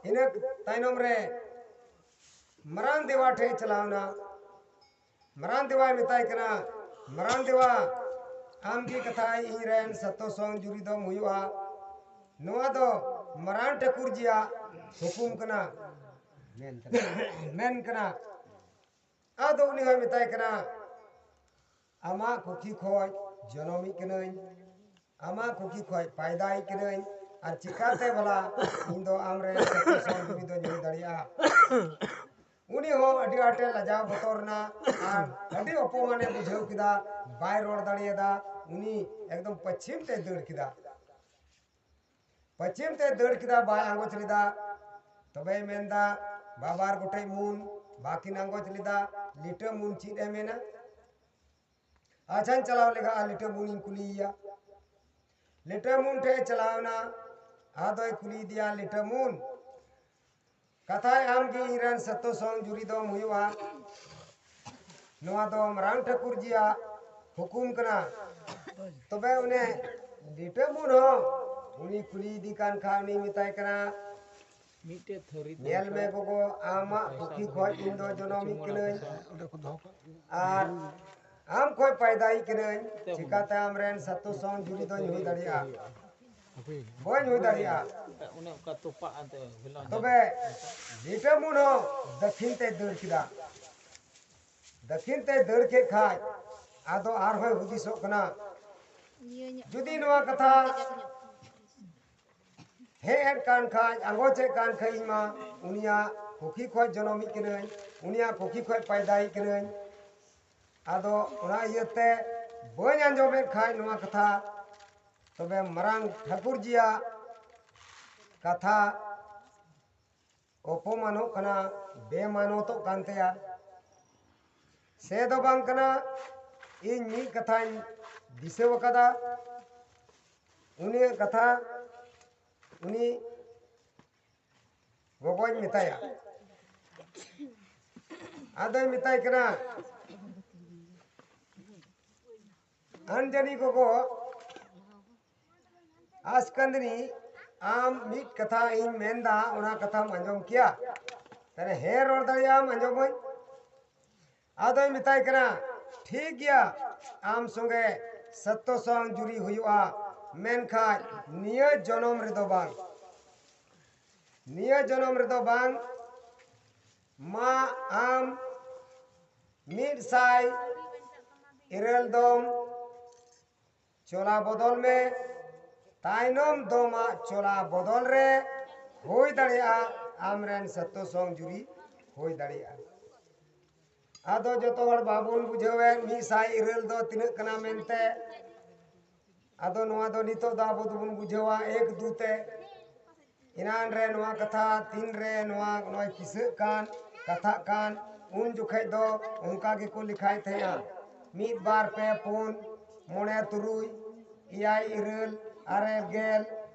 ᱤᱱᱟᱹ ᱛᱟᱭᱱᱚᱢ ᱨᱮ ᱢᱟᱨᱟᱝ ᱫᱮᱣᱟ ᱴᱷᱮᱡ ᱪᱟᱞᱟᱣ ᱮᱱᱟ᱾ ᱢᱟᱨᱟᱝ ᱫᱮᱣᱟᱭ ᱢᱮᱛᱟᱭ ᱠᱟᱱᱟ, "ᱢᱟᱨᱟᱝ ᱫᱮᱣᱟ, ᱟᱢ ᱜᱮ ᱠᱟᱛᱷᱟᱭ ᱤᱧ ᱨᱮᱱ ᱥᱟᱛᱚ ᱥᱚᱝ ᱡᱩᱨᱤ ᱫᱚᱢ ᱦᱩᱭᱩᱜᱼᱟ᱾ ᱱᱚᱣᱟ ᱫᱚ ᱢᱟᱨᱟᱝ ᱴᱷᱟᱹᱠᱩᱨ ᱡᱤᱭᱟᱜ ᱦᱩᱠᱩᱢ ᱠᱟᱱᱟ, ᱢᱮᱱ ᱠᱟᱱᱟ, ᱢᱮᱱ ᱠᱟᱱᱟ᱾" ᱟᱫᱚ ᱩᱱᱤ ᱦᱚᱸᱭ ᱢᱮᱛᱟᱭ ᱠᱟᱱᱟ, "ᱟᱢᱟᱜ ᱠᱩᱠᱷᱤ ᱠᱷᱚᱡ ᱡᱚᱱᱚᱢᱤᱡ ᱠᱟᱹᱱᱟᱹᱧ, ᱟᱢᱟᱜ ᱠᱩᱠᱷᱤ ᱠᱷᱚᱡ ᱯᱟᱭᱫᱟᱭᱤᱡ ᱠᱟᱹᱱᱟᱹᱧ, ᱟᱨ ᱪᱤᱠᱟᱛᱮ ᱵᱷᱟᱞᱟ ᱤᱧ ᱫᱚ ᱟᱢ ᱨᱮᱱ ᱥᱟᱛᱚ ᱥᱚᱝ ᱡᱩᱨᱤ ᱫᱚᱧ ᱦᱩᱭ ᱫᱟᱲᱮᱭᱟᱜᱼᱟ?" ᱩᱱᱤ ᱦᱚᱸ ᱟᱹᱰᱤ ᱟᱸᱴᱮ ᱞᱟᱡᱟᱣ ᱵᱚᱛᱚᱨ ᱮᱱᱟ ᱟᱨ ᱟᱹᱰᱤ ᱚᱯᱚᱢᱟᱱᱮ ᱵᱩᱡᱷᱟᱹᱣ ᱠᱮᱫᱟ᱾ ᱵᱟᱭ ᱨᱚᱲ ᱫᱟᱲᱮᱭᱟᱫᱟ᱾ ᱩᱱᱤ ᱮᱠᱫᱚᱢ ᱯᱟᱹᱪᱷᱤᱢ ᱛᱮᱭ ᱫᱟᱹᱲ ᱠᱮᱫᱟ᱾ ᱯᱟᱹᱪᱷᱤᱢ ᱛᱮᱭ ᱫᱟᱹᱲ ᱠᱮᱫᱟ, ᱵᱟᱭ ᱟᱸᱜᱚᱪ ᱞᱮᱫᱟ᱾ ᱛᱚᱵᱮᱭ ᱢᱮᱱᱫᱟ, "ᱵᱟᱵᱟᱨ ᱜᱚᱴᱮᱡ ᱢᱩᱱ ᱵᱟᱠᱤᱱ ᱟᱸᱜᱚᱪ ᱞᱮᱫᱟ, ᱞᱤᱴᱟᱹ ᱢᱩᱱ ᱪᱮᱫ ᱮ ᱢᱮᱱᱟ?" ᱟᱪᱪᱷᱟᱧ ᱪᱟᱞᱟᱣ ᱞᱮᱜᱟ ᱟᱨ ᱞᱤᱴᱟᱹ ᱢᱩᱱᱤᱧ ᱠᱩᱞᱤᱭᱮᱭᱟ᱾ ᱞᱤᱴᱟᱹ ᱢᱩᱱ ᱴᱷᱮᱡ ᱮ ᱪᱟᱞᱟᱣ ᱮᱱᱟ᱾ ᱟᱫᱚᱭ ᱠᱩᱞᱤᱭᱮᱫᱮᱭᱟ, "ᱞᱤᱴᱟᱹ ᱢᱩᱱ, ᱠᱟᱛᱷᱟᱭ ᱟᱢ ᱜᱮ ᱤᱧ ᱨᱮᱱ ᱥᱟᱛᱚ ᱥᱚᱝ ᱡᱩᱨᱤ ᱫᱚᱢ ᱦᱩᱭᱩᱜᱼᱟ᱾ ᱱᱚᱣᱟ ᱫᱚ ᱢᱟᱨᱟᱝ ᱴᱷᱟᱹᱠᱩᱨ ᱡᱤᱭᱟᱜ ᱦᱩᱠᱩᱢ ᱠᱟᱱᱟ᱾" ᱛᱚᱵᱮ ᱩᱱᱤ ᱞᱤᱴᱟᱹ ᱢᱩᱱ ᱦᱚᱸ ᱩᱱᱤ ᱠᱩᱞᱤᱭᱮᱫᱮ ᱠᱟᱱ ᱠᱷᱟᱱ ᱩᱱᱤ ᱢᱮᱛᱟᱭ ᱠᱟᱱᱟ, ᱢᱤᱫᱴᱮᱡ ᱛᱷᱟᱹᱨᱤ ᱛᱮ "ᱧᱮᱞ ᱢᱮ ᱜᱚᱜᱚ, ᱟᱢᱟᱜ ᱯᱚᱭᱥᱟ ᱠᱩᱠᱷᱤ ᱫᱚᱦᱚ ᱠᱷᱚᱡ ᱤᱧ ᱫᱚ ᱡᱚᱱᱚᱢᱤᱡ ᱠᱟᱹᱱᱟᱹᱧ, ᱟᱨ ᱟᱢ ᱠᱷᱚᱡ ᱯᱟᱭᱫᱟᱭᱤᱡ ᱠᱟᱹᱱᱟᱹᱧ, ᱪᱤᱠᱟᱛᱮ ᱟᱢ ᱨᱮᱱ ᱥᱟᱛᱚ ᱥᱚᱝ ᱡᱩᱨᱤ ᱫᱚᱧ ᱦᱩᱭ ᱫᱟᱲᱮᱭᱟᱜᱼᱟ? ᱵᱟᱹᱧ ᱦᱩᱭ ᱫᱟᱲᱮᱭᱟᱜᱼᱟ᱾" ᱚᱱᱮ ᱚᱱᱠᱟ ᱛᱚᱯᱟᱜ ᱟᱱᱛᱮ ᱦᱤᱞᱟᱹᱣ ᱛᱚᱵᱮ ᱞᱤᱴᱟᱹ ᱢᱩᱱ ᱦᱚᱸ ᱫᱟᱹᱠᱷᱤᱱ ᱛᱮᱭ ᱫᱟᱹᱲ ᱠᱮᱫᱟ᱾ ᱫᱟᱹᱠᱷᱤᱱ ᱛᱮᱭ ᱫᱟᱹᱲ ᱠᱮᱫ ᱠᱷᱟᱡ ᱟᱫᱚ ᱟᱨᱦᱚᱸᱭ ᱦᱩᱫᱤᱥᱚᱜ ᱠᱟᱱᱟ, ᱡᱩᱫᱤ ᱱᱚᱣᱟ ᱠᱟᱛᱷᱟ ᱦᱮᱡ ᱮᱱ ᱠᱟᱱ ᱠᱷᱟᱡ, ᱟᱸᱜᱚᱪ ᱮᱫ ᱠᱟᱱ ᱠᱷᱟᱡ, ᱤᱧ ᱢᱟ ᱩᱱᱤᱭᱟᱜ ᱠᱩᱠᱷᱤ ᱠᱷᱚᱡ ᱡᱚᱱᱚᱢᱤᱡ ᱠᱟᱹᱱᱟᱹᱧ, ᱩᱱᱤᱭᱟᱜ ᱠᱩᱠᱷᱤ ᱠᱷᱚᱡ ᱯᱟᱭᱫᱟᱭᱤᱡ ᱠᱟᱹᱱᱟᱹᱧ᱾ ᱟᱫᱚ ᱚᱱᱟ ᱤᱭᱟᱹᱛᱮ ᱵᱟᱹᱧ ᱟᱸᱡᱚᱢᱮᱫ ᱠᱷᱟᱡ ᱱᱚᱣᱟ ᱠᱟᱛᱷᱟ, ᱛᱚᱵᱮ ᱢᱟᱨᱟᱝ ᱴᱷᱟᱹᱠᱩᱨ ᱡᱤᱭᱟᱜ ᱠᱟᱛᱷᱟ ᱚᱯᱚᱢᱟᱱᱚᱜ ᱠᱟᱱᱟ, ᱵᱮᱢᱟᱱᱚᱛᱚᱜ ᱠᱟᱱ ᱛᱟᱭᱟ᱾ ᱥᱮ ᱫᱚ ᱵᱟᱝ ᱠᱟᱱᱟ, ᱤᱧ ᱢᱤᱫ ᱠᱟᱛᱷᱟᱧ ᱫᱤᱥᱟᱹᱣ ᱟᱠᱟᱫᱟ᱾ ᱩᱱᱤᱭᱟᱜ ᱠᱟᱛᱷᱟ ᱩᱱᱤ ᱜᱚᱜᱚᱧ ᱢᱮᱛᱟᱭᱟ, ᱟᱫᱚᱭ ᱢᱮᱛᱟᱭ ᱠᱟᱱᱟ, ᱟᱱᱡᱟᱱᱤ ᱜᱚᱜᱚ, ᱟᱥᱠᱟᱱᱫᱱᱤ, ᱟᱢ ᱢᱤᱫ ᱠᱟᱛᱷᱟ ᱤᱧ ᱢᱮᱱᱫᱟ, ᱚᱱᱟ ᱠᱟᱛᱷᱟᱢ ᱟᱸᱡᱚᱢ ᱠᱮᱭᱟ? ᱛᱟᱦᱞᱮ ᱦᱮᱸ, ᱨᱚᱲ ᱫᱟᱲᱮᱭᱟᱜ ᱟᱢ, ᱟᱸᱡᱚᱢᱟᱹᱧ᱾ ᱟᱫᱚᱭ ᱢᱮᱛᱟᱭ ᱠᱟᱱᱟ, ᱴᱷᱤᱠ ᱜᱮᱭᱟ, ᱟᱢ ᱥᱚᱸᱜᱮ ᱥᱚᱛᱛᱚ ᱥᱚᱝ ᱡᱩᱨᱤ ᱦᱩᱭᱩᱜᱼᱟ, ᱢᱮᱱᱠᱷᱟᱱ ᱱᱤᱭᱟᱹ ᱡᱚᱱᱚᱢ ᱨᱮᱫᱚ ᱵᱟᱝ, ᱱᱤᱭᱟᱹ ᱡᱚᱱᱚᱢ ᱨᱮᱫᱚ ᱵᱟᱝ᱾ ᱢᱟ ᱟᱢ ᱢᱤᱫ ᱥᱟᱭ ᱤᱨᱟᱹᱞ ᱫᱚᱢ ᱪᱚᱞᱟ ᱵᱚᱫᱚᱞ ᱢᱮ, ᱛᱟᱭᱱᱚᱢ ᱫᱚᱢᱟᱜ ᱪᱚᱞᱟ ᱵᱚᱫᱚᱞ ᱨᱮ ᱦᱩᱭ ᱫᱟᱲᱮᱭᱟᱜᱼᱟ ᱟᱢᱨᱮᱱ ᱥᱟᱛᱚ ᱥᱚᱝ ᱡᱩᱨᱤ ᱦᱩᱭ ᱫᱟᱲᱮᱭᱟᱜᱼᱟ᱾ ᱟᱫᱚ ᱡᱚᱛᱚ ᱦᱚᱲ ᱵᱟᱵᱚᱱ ᱵᱩᱡᱷᱟᱹᱣᱮᱫ ᱢᱤᱫ ᱥᱟᱭ ᱤᱨᱟᱹᱞ ᱫᱚ ᱛᱤᱱᱟᱹᱜ ᱠᱟᱱᱟ ᱢᱮᱱᱛᱮ᱾ ᱟᱫᱚ ᱱᱚᱣᱟ ᱫᱚ ᱱᱤᱛᱚᱜ ᱫᱚ ᱟᱵᱚ ᱫᱚᱵᱚᱱ ᱵᱩᱡᱷᱟᱹᱣᱟ ᱮᱠ ᱫᱩ ᱛᱮ᱾ ᱮᱱᱟᱱ ᱨᱮ ᱱᱚᱣᱟ ᱠᱟᱛᱷᱟ ᱛᱤᱱ ᱨᱮ ᱱᱚᱣᱟ ᱱᱚᱜᱼᱚᱭ ᱠᱤᱥᱟᱹᱜ ᱠᱟᱱ, ᱠᱟᱛᱷᱟᱜ ᱠᱟᱱ, ᱩᱱ ᱡᱚᱠᱷᱮᱡ ᱫᱚ ᱚᱱᱠᱟ ᱜᱮᱠᱚ ᱞᱮᱠᱷᱟᱭ ᱛᱟᱦᱮᱸᱜᱼᱟ᱾ ᱢᱤᱫ, ᱵᱟᱨ, ᱯᱮ, ᱯᱩᱱ, ᱢᱚᱬᱮ, ᱛᱩᱨᱩᱭ, ᱮᱭᱟᱭ, ᱤᱨᱟᱹᱞ, ᱟᱨᱮ, ᱜᱮᱞ,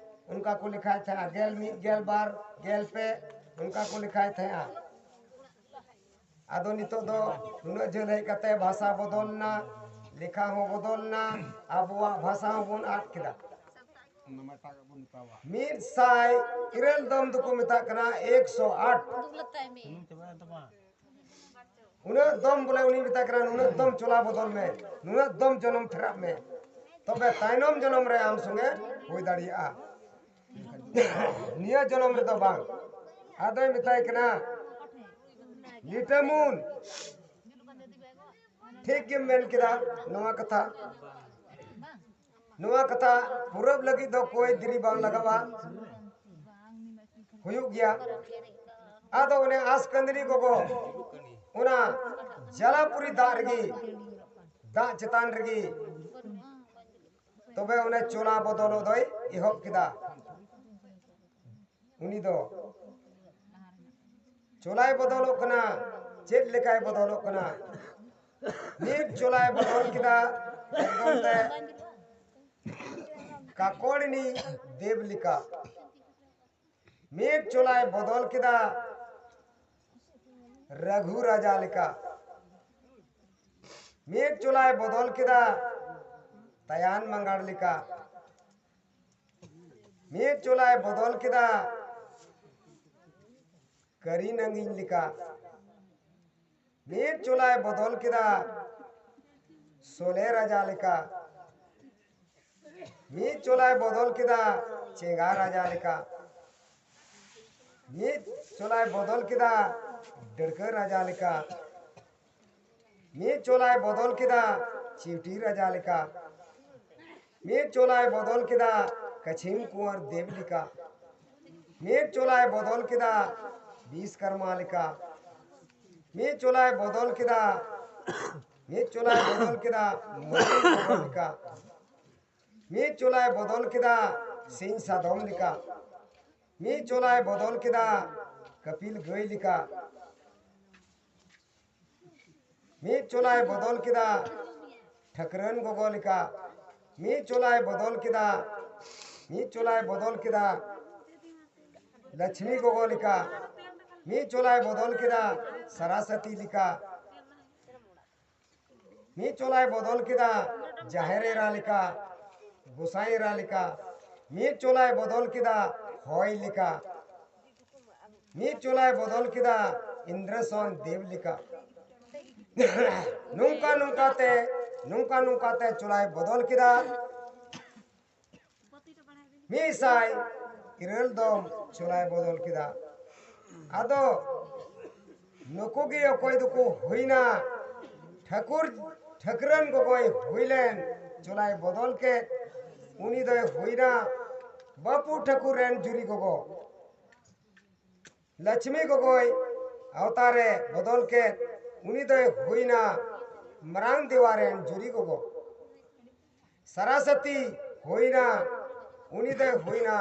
ᱚᱱᱠᱟ ᱠᱚ ᱞᱮᱠᱷᱟᱭ ᱛᱟᱦᱮᱸᱜᱼᱟ᱾ ᱜᱮᱞ ᱢᱤᱫ, ᱜᱮᱞ ᱵᱟᱨ, ᱜᱮᱞ ᱯᱮ, ᱚᱱᱠᱟ ᱠᱚ ᱞᱮᱠᱷᱟᱭ ᱛᱟᱦᱮᱸᱜᱼᱟ᱾ ᱟᱫᱚ ᱱᱤᱛᱚᱜ ᱫᱚ ᱱᱩᱱᱟᱹᱜ ᱡᱷᱟᱹᱞ ᱦᱮᱡ ᱠᱟᱛᱮ ᱵᱷᱟᱥᱟ ᱵᱚᱫᱚᱞ ᱮᱱᱟ, ᱞᱮᱠᱷᱟ ᱦᱚᱸ ᱵᱚᱫᱚᱞ ᱮᱱᱟ, ᱟᱵᱚᱣᱟᱜ ᱵᱷᱟᱥᱟ ᱦᱚᱸᱵᱚᱱ ᱟᱫ ᱠᱮᱫᱟ᱾ ᱢᱤᱫ ᱥᱟᱭ ᱤᱨᱟᱹᱞ ᱫᱚᱢ ᱫᱚᱠᱚ ᱢᱮᱛᱟᱜ ᱠᱟᱱᱟ ᱮᱠᱥᱚ ᱟᱴ᱾ ᱩᱱᱟᱹᱜ ᱫᱚᱢ ᱵᱚᱞᱮ ᱩᱱᱤ ᱢᱮᱛᱟᱭ ᱠᱟᱱᱟ, ᱱᱩᱱᱟᱹᱜ ᱫᱚᱢ ᱪᱚᱞᱟ ᱵᱚᱫᱚᱞ ᱢᱮ, ᱱᱩᱱᱟᱹᱜ ᱫᱚᱢ ᱡᱚᱱᱚᱢ ᱯᱷᱮᱨᱟᱜ ᱢᱮ, ᱛᱚᱵᱮ ᱛᱟᱭᱱᱚᱢ ᱡᱚᱱᱚᱢ ᱨᱮ ᱟᱢ ᱥᱚᱸᱜᱮ ᱦᱩᱭ ᱫᱟᱲᱮᱭᱟᱜᱼᱟ᱾ ᱱᱤᱭᱟᱹ ᱡᱚᱱᱚᱢ ᱨᱮᱫᱚ ᱵᱟᱝ᱾ ᱟᱫᱚᱭ ᱢᱮᱛᱟᱭ ᱠᱟᱱᱟ, ᱞᱤᱴᱟᱹᱢᱩᱱ, ᱴᱷᱤᱠ ᱜᱮᱢ ᱢᱮᱱ ᱠᱮᱫᱟ ᱱᱚᱣᱟ ᱠᱟᱛᱷᱟ᱾ ᱱᱚᱣᱟ ᱠᱟᱛᱷᱟ ᱯᱩᱨᱟᱹᱣ ᱞᱟᱹᱜᱤᱫ ᱫᱚ ᱠᱚᱭ ᱫᱤᱨᱤ ᱵᱟᱝ ᱞᱟᱜᱟᱜᱼᱟ, ᱦᱩᱭᱩᱜ ᱜᱮᱭᱟ᱾ ᱟᱫᱚ ᱚᱱᱮ ᱟᱥᱠᱟᱱᱫᱽᱨᱤ ᱜᱚᱜᱚ ᱚᱱᱟ ᱡᱟᱞᱟᱯᱩᱨᱤ ᱫᱟᱜ ᱨᱮᱜᱮ, ᱫᱟᱜ ᱪᱮᱛᱟᱱ ᱨᱮᱜᱮ ᱛᱚᱵᱮ ᱚᱱᱮ ᱪᱚᱞᱟ ᱵᱚᱫᱚᱞᱚᱜ ᱫᱚᱭ ᱮᱦᱚᱵ ᱠᱮᱫᱟ᱾ ᱩᱱᱤ ᱫᱚ ᱪᱚᱞᱟᱭ ᱵᱚᱫᱚᱞᱚᱜ ᱠᱟᱱᱟ᱾ ᱪᱮᱫ ᱞᱮᱠᱟᱭ ᱵᱚᱫᱚᱞᱚᱜ ᱠᱟᱱᱟ? ᱢᱤᱫ ᱪᱚᱞᱟᱭ ᱵᱚᱫᱚᱞ ᱠᱮᱫᱟ, ᱮᱠᱫᱚᱢ ᱛᱮ ᱠᱟᱠᱚᱲᱤᱱᱤ ᱫᱮᱵ ᱞᱮᱠᱟ᱾ ᱢᱤᱫ ᱪᱚᱞᱟᱭ ᱵᱚᱫᱚᱞ ᱠᱮᱫᱟ, ᱨᱟᱹᱜᱷᱩ ᱨᱟᱡᱟ ᱞᱮᱠᱟ᱾ ᱢᱤᱫ ᱪᱚᱞᱟᱭ ᱵᱚᱫᱚᱞ ᱠᱮᱫᱟ ᱛᱟᱭᱟᱱ ᱢᱟᱸᱜᱟᱲ ᱞᱮᱠᱟ᱾ ᱢᱤᱫ ᱪᱚᱞᱟᱭ ᱵᱚᱫᱚᱞ ᱠᱮᱫᱟ ᱠᱟᱹᱨᱤ ᱱᱟᱝᱜᱤᱧ ᱞᱮᱠᱟ᱾ ᱢᱤᱫ ᱪᱚᱞᱟᱭ ᱵᱚᱫᱚᱞ ᱠᱮᱫᱟ ᱥᱚᱞᱮ ᱨᱟᱡᱟ ᱞᱮᱠᱟ᱾ ᱢᱤᱫ ᱪᱚᱞᱟᱭ ᱵᱚᱫᱚᱞ ᱠᱮᱫᱟ ᱪᱮᱸᱜᱟ ᱨᱟᱡᱟ ᱞᱮᱠᱟ᱾ ᱢᱤᱫ ᱪᱚᱞᱟᱭ ᱵᱚᱫᱚᱞ ᱠᱮᱫᱟ ᱰᱟᱹᱲᱠᱟᱹ ᱨᱟᱡᱟ ᱞᱮᱠᱟ᱾ ᱢᱤᱫ ᱪᱚᱞᱟᱭ ᱵᱚᱫᱚᱞ ᱠᱮᱫᱟ ᱪᱤᱣᱴᱤ ᱨᱟᱡᱟ ᱞᱮᱠᱟ᱾ ᱢᱤᱫ ᱪᱚᱞᱟᱭ ᱵᱚᱫᱚᱞ ᱠᱮᱫᱟ ᱠᱟᱹᱪᱷᱤᱢ ᱠᱩᱸᱣᱟᱨ ᱫᱮᱵ ᱞᱮᱠᱟ᱾ ᱢᱤᱫ ᱪᱚᱞᱟᱭ ᱵᱚᱫᱚᱞ ᱠᱮᱫᱟ ᱵᱤᱥᱠᱚᱨᱢᱟ ᱞᱮᱠᱟ᱾ ᱢᱤᱫ ᱪᱚᱞᱟᱭ ᱵᱚᱫᱚᱞ ᱠᱮᱫᱟ, ᱢᱤᱫ ᱪᱚᱞᱟᱭ ᱵᱚᱫᱚᱞ ᱠᱮᱫᱟ ᱢᱚᱭᱩᱨ ᱵᱚᱫᱚᱞ ᱞᱮᱠᱟ᱾ ᱢᱤᱫ ᱪᱚᱞᱟᱭ ᱵᱚᱫᱚᱞ ᱠᱮᱫᱟ ᱥᱤᱧ ᱥᱟᱫᱚᱢ ᱞᱮᱠᱟ᱾ ᱢᱤᱫ ᱪᱚᱞᱟᱭ ᱵᱚᱫᱚᱞ ᱠᱮᱫᱟ ᱠᱟᱹᱯᱤᱞ ᱜᱟᱹᱭ ᱞᱮᱠᱟ᱾ ᱢᱤᱫ ᱪᱚᱞᱟᱭ ᱵᱚᱫᱚᱞ ᱠᱮᱫᱟ ᱴᱷᱟᱹᱠᱨᱟᱹᱱ ᱜᱚᱜᱚ ᱞᱮᱠᱟ᱾ ᱢᱤᱫ ᱪᱚᱞᱟᱭ ᱵᱚᱫᱚᱞ ᱠᱮᱫᱟ, ᱢᱤᱫ ᱪᱚᱞᱟᱭ ᱵᱚᱫᱚᱞ ᱠᱮᱫᱟ ᱞᱚᱪᱷᱢᱤ ᱜᱚᱜᱚ ᱞᱮᱠᱟ᱾ ᱢᱤᱫ ᱪᱚᱞᱟᱭ ᱵᱚᱫᱚᱞ ᱠᱮᱫᱟ ᱥᱟᱨᱟᱥᱚᱛᱤ ᱞᱮᱠᱟ᱾ ᱢᱤᱫ ᱪᱚᱞᱟᱭ ᱵᱚᱫᱚᱞ ᱠᱮᱫᱟ ᱡᱟᱦᱮᱨ ᱮᱨᱟ ᱞᱮᱠᱟ, ᱜᱚᱸᱥᱟᱭ ᱮᱨᱟ ᱞᱮᱠᱟ᱾ ᱢᱤᱫ ᱪᱚᱞᱟᱭ ᱵᱚᱫᱚᱞ ᱠᱮᱫᱟ ᱦᱚᱭ ᱞᱮᱠᱟ᱾ ᱢᱤᱫ ᱪᱚᱞᱟᱭ ᱵᱚᱫᱚᱞ ᱠᱮᱫᱟ ᱤᱱᱫᱨᱚᱥᱚᱱ ᱫᱮᱵ ᱞᱮᱠᱟ᱾ ᱱᱚᱝᱠᱟ ᱱᱚᱝᱠᱟ ᱛᱮ, ᱱᱚᱝᱠᱟ ᱱᱚᱝᱠᱟ ᱛᱮ ᱪᱚᱞᱟᱭ ᱵᱚᱫᱚᱞ ᱠᱮᱫᱟ᱾ ᱢᱤᱫ ᱥᱟᱭ ᱤᱨᱟᱹᱞ ᱫᱚᱢ ᱪᱚᱞᱟᱭ ᱵᱚᱫᱚᱞ ᱠᱮᱫᱟ᱾ ᱟᱫᱚ ᱱᱩᱠᱩ ᱜᱮ ᱚᱠᱚᱭ ᱫᱚᱠᱚ ᱦᱩᱭᱱᱟ ᱴᱷᱟᱹᱠᱩᱨ, ᱴᱷᱟᱹᱠᱨᱟᱹᱱ ᱜᱚᱜᱚᱭ ᱦᱩᱭ ᱞᱮᱱ, ᱪᱚᱞᱟᱭ ᱵᱚᱫᱚᱞ ᱠᱮᱫ, ᱩᱱᱤ ᱫᱚᱭ ᱦᱩᱭᱱᱟ ᱵᱟᱹᱯᱩ ᱴᱷᱟᱹᱠᱩᱨ ᱨᱮᱱ ᱡᱩᱨᱤ ᱜᱚᱜᱚ᱾ ᱞᱚᱪᱷᱢᱤ ᱜᱚᱜᱚᱭ ᱟᱣᱛᱟᱨᱮ ᱵᱚᱫᱚᱞ ᱠᱮᱫ, ᱩᱱᱤ ᱫᱚᱭ ᱦᱩᱭᱱᱟ ᱢᱟᱨᱟᱝ ᱫᱮᱣᱟ ᱨᱮᱱ ᱡᱩᱨᱤ ᱜᱚᱜᱚ᱾ ᱥᱟᱨᱟᱥᱚᱛᱤ ᱦᱩᱭᱱᱟ, ᱩᱱᱤ ᱫᱚᱭ ᱦᱩᱭᱱᱟ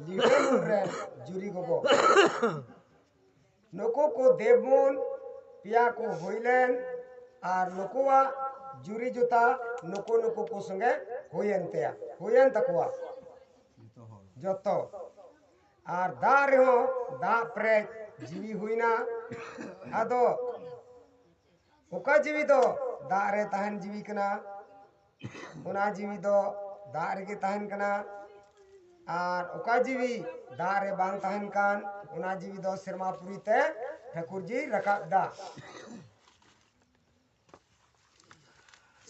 ᱞᱤᱰᱟᱹ ᱢᱩᱱ ᱨᱮᱱ ᱡᱩᱨᱤ ᱜᱚᱜᱚ᱾ ᱱᱩᱠᱩ ᱠᱚ ᱫᱮᱵ ᱢᱩᱱ ᱯᱮᱭᱟ ᱠᱚ ᱦᱩᱭ ᱞᱮᱱ, ᱟᱨ ᱱᱩᱠᱩᱣᱟᱜ ᱡᱩᱨᱤ ᱡᱚᱛᱟ ᱱᱩᱠᱩ ᱱᱩᱠᱩ ᱠᱚ ᱥᱚᱸᱜᱮ ᱦᱩᱭᱮᱱ ᱛᱟᱭᱟ, ᱦᱩᱭᱮᱱ ᱛᱟᱠᱚᱣᱟ ᱡᱚᱛᱚ᱾ ᱟᱨ ᱫᱟᱜ ᱨᱮᱦᱚᱸ ᱫᱟᱜ ᱯᱮᱨᱮᱡ ᱡᱤᱣᱤ ᱦᱩᱭᱱᱟ᱾ ᱟᱫᱚ ᱚᱠᱟ ᱡᱤᱣᱤ ᱫᱚ ᱫᱟᱜ ᱨᱮ ᱛᱟᱦᱮᱱ ᱡᱤᱣᱤ ᱠᱟᱱᱟ, ᱚᱱᱟ ᱡᱤᱣᱤ ᱫᱚ ᱫᱟᱜ ᱨᱮᱜᱮ ᱛᱟᱦᱮᱱ ᱠᱟᱱᱟ᱾ ᱟᱨ ᱚᱠᱟ ᱡᱤᱣᱤ ᱫᱟᱜ ᱨᱮ ᱵᱟᱝ ᱛᱟᱦᱮᱱ ᱠᱟᱱ, ᱚᱱᱟ ᱡᱤᱣᱤ ᱫᱚ ᱥᱮᱨᱢᱟ ᱯᱩᱨᱤ ᱛᱮ ᱴᱷᱟᱹᱠᱩᱨ ᱡᱤ ᱨᱟᱠᱟᱵ ᱫᱟ᱾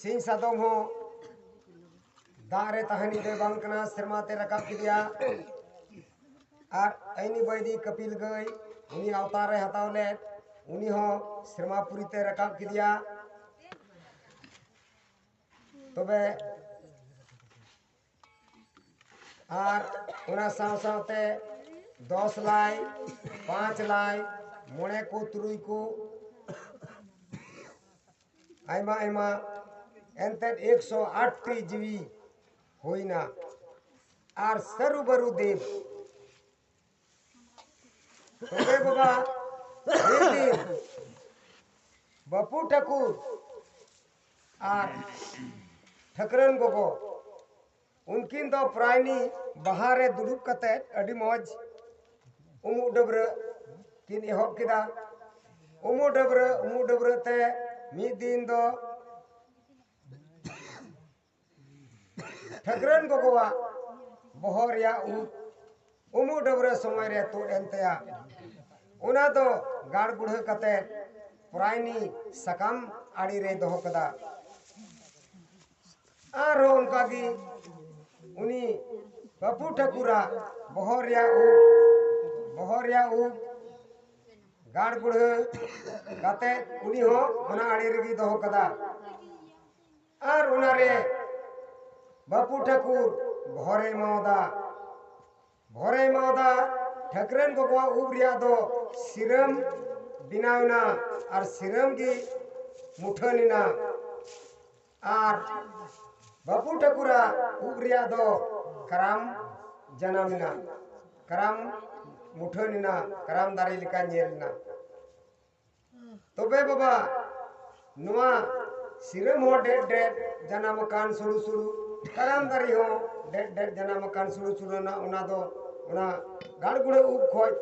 ᱥᱤᱧ ᱥᱟᱫᱚᱢ ᱦᱚᱸ ᱫᱟᱜ ᱨᱮ ᱛᱟᱦᱮᱱᱤᱡ ᱫᱚᱭ ᱵᱟᱝ ᱠᱟᱱᱟ, ᱥᱮᱨᱢᱟ ᱛᱮ ᱨᱟᱠᱟᱵ ᱠᱮᱫᱮᱭᱟ᱾ ᱟᱨ ᱟᱭᱱᱤ ᱵᱟᱭᱫᱤ ᱠᱟᱹᱯᱤᱞ ᱜᱟᱹᱭ, ᱩᱱᱤ ᱟᱣᱛᱟᱨ ᱨᱮ ᱦᱟᱛᱟᱣ ᱞᱮᱫ, ᱩᱱᱤ ᱦᱚᱸ ᱥᱮᱨᱢᱟ ᱯᱩᱨᱤ ᱛᱮ ᱨᱟᱠᱟᱵ ᱠᱮᱫᱮᱭᱟ᱾ ᱛᱚᱵᱮ ᱟᱨ ᱚᱱᱟ ᱥᱟᱶ ᱥᱟᱶᱛᱮ ᱫᱚᱥ ᱞᱟᱭ, ᱯᱟᱸᱪ ᱞᱟᱭ, ᱢᱚᱬᱮ ᱠᱚ, ᱛᱩᱨᱩᱭ ᱠᱚ, ᱟᱭᱢᱟ ᱟᱭᱢᱟ, ᱮᱱᱛᱮᱫ ᱮᱠᱥᱚ ᱟᱴ ᱴᱤ ᱡᱤᱣᱤ ᱦᱩᱭᱱᱟ᱾ ᱟᱨ ᱥᱟᱹᱨᱩ ᱵᱟᱹᱨᱩ ᱫᱮᱵ, ᱛᱚᱵᱮ ᱵᱟᱵᱟ, ᱢᱤᱫ ᱫᱤᱱ ᱵᱟᱹᱯᱩ ᱴᱷᱟᱹᱠᱩᱨ ᱟᱨ ᱴᱷᱟᱹᱠᱨᱟᱹᱱ ᱜᱚᱜᱚ, ᱩᱱᱠᱤᱱ ᱫᱚ ᱯᱨᱟᱭᱱᱤ ᱵᱟᱦᱟ ᱨᱮ ᱫᱩᱲᱩᱵ ᱠᱟᱛᱮ ᱟᱹᱰᱤ ᱢᱚᱡᱽ ᱩᱢᱩᱜ ᱰᱟᱹᱵᱽᱨᱟᱹᱜ ᱠᱤᱱ ᱮᱦᱚᱵ ᱠᱮᱫᱟ᱾ ᱩᱢᱩᱜ ᱰᱟᱹᱵᱽᱨᱟᱹᱜ, ᱩᱢᱩᱜ ᱰᱟᱹᱵᱽᱨᱟᱹᱜ ᱛᱮ ᱢᱤᱫ ᱫᱤᱱ ᱫᱚ ᱴᱷᱟᱹᱠᱨᱟᱹᱱ ᱜᱚᱜᱚᱣᱟᱜ ᱵᱚᱦᱚᱜ ᱨᱮᱭᱟᱜ ᱩᱵ ᱩᱢᱩᱜ ᱰᱟᱹᱵᱽᱨᱟᱹ ᱥᱚᱢᱚᱭ ᱨᱮ ᱛᱩᱫ ᱮᱱ ᱛᱟᱭᱟ᱾ ᱚᱱᱟ ᱫᱚ ᱜᱟᱲ ᱜᱩᱲᱦᱟᱹ ᱠᱟᱛᱮ ᱯᱨᱟᱭᱱᱤ ᱥᱟᱠᱟᱢ ᱟᱲᱮ ᱨᱮᱭ ᱫᱚᱦᱚ ᱠᱟᱫᱟ᱾ ᱟᱨᱦᱚᱸ ᱚᱱᱠᱟᱜᱮ ᱩᱱᱤ ᱵᱟᱹᱯᱩ ᱴᱷᱟᱹᱠᱩᱨᱟᱜ ᱵᱚᱦᱚᱜ ᱨᱮᱭᱟᱜ ᱩᱵ, ᱵᱚᱦᱚᱜ ᱨᱮᱭᱟᱜ ᱩᱵ ᱜᱟᱲ ᱜᱩᱲᱦᱟᱹ ᱠᱟᱛᱮ ᱩᱱᱤ ᱦᱚᱸ ᱚᱱᱟ ᱟᱲᱮ ᱨᱮᱜᱮᱭ ᱫᱚᱦᱚ ᱠᱟᱫᱟ᱾ ᱟᱨ ᱚᱱᱟᱨᱮ ᱵᱟᱹᱯᱩ ᱴᱷᱟᱹᱠᱩᱨ ᱵᱷᱚᱨᱮ ᱮᱢᱟᱣᱟᱫᱟ᱾ ᱵᱷᱚᱨᱮ ᱮᱢᱟᱣᱟᱫᱟ᱾ ᱴᱷᱟᱹᱠᱨᱟᱹᱱ ᱜᱚᱜᱚᱣᱟᱜ ᱩᱵ ᱨᱮᱭᱟᱜ ᱫᱚ ᱥᱤᱨᱟᱹᱢ ᱵᱮᱱᱟᱣ ᱮᱱᱟ ᱟᱨ ᱥᱤᱨᱟᱹᱢ ᱜᱮ ᱢᱩᱴᱷᱟᱹᱱ ᱮᱱᱟ᱾ ᱟᱨ ᱵᱟᱹᱯᱩ ᱴᱷᱟᱹᱠᱩᱨᱟᱜ ᱩᱵ ᱨᱮᱭᱟᱜ ᱫᱚ ᱠᱟᱨᱟᱢ ᱡᱟᱱᱟᱢ ᱮᱱᱟ, ᱠᱟᱨᱟᱢ ᱢᱩᱴᱷᱟᱹᱱ ᱮᱱᱟ, ᱠᱟᱨᱟᱢ ᱫᱟᱨᱮ ᱞᱮᱠᱟ ᱧᱮᱞ ᱮᱱᱟ᱾ ᱛᱚᱵᱮ ᱵᱟᱵᱟ, ᱱᱚᱣᱟ ᱥᱤᱨᱟᱹᱢ ᱦᱚᱸ ᱰᱮᱰ ᱰᱮᱰ ᱡᱟᱱᱟᱢ ᱟᱠᱟᱱ ᱥᱩᱲᱩ ᱥᱩᱲᱩ, ᱠᱟᱨᱟᱢ ᱫᱟᱨᱮ ᱦᱚᱸ ᱰᱮᱰ ᱰᱮᱰ ᱡᱟᱱᱟᱢ ᱟᱠᱟᱱ ᱥᱩᱲᱩ ᱥᱩᱲᱩ, ᱚᱱᱟ, ᱚᱱᱟ ᱫᱚ ᱚᱱᱟ ᱜᱟᱲᱜᱩᱲᱟᱹ ᱩᱵ ᱠᱷᱚᱡ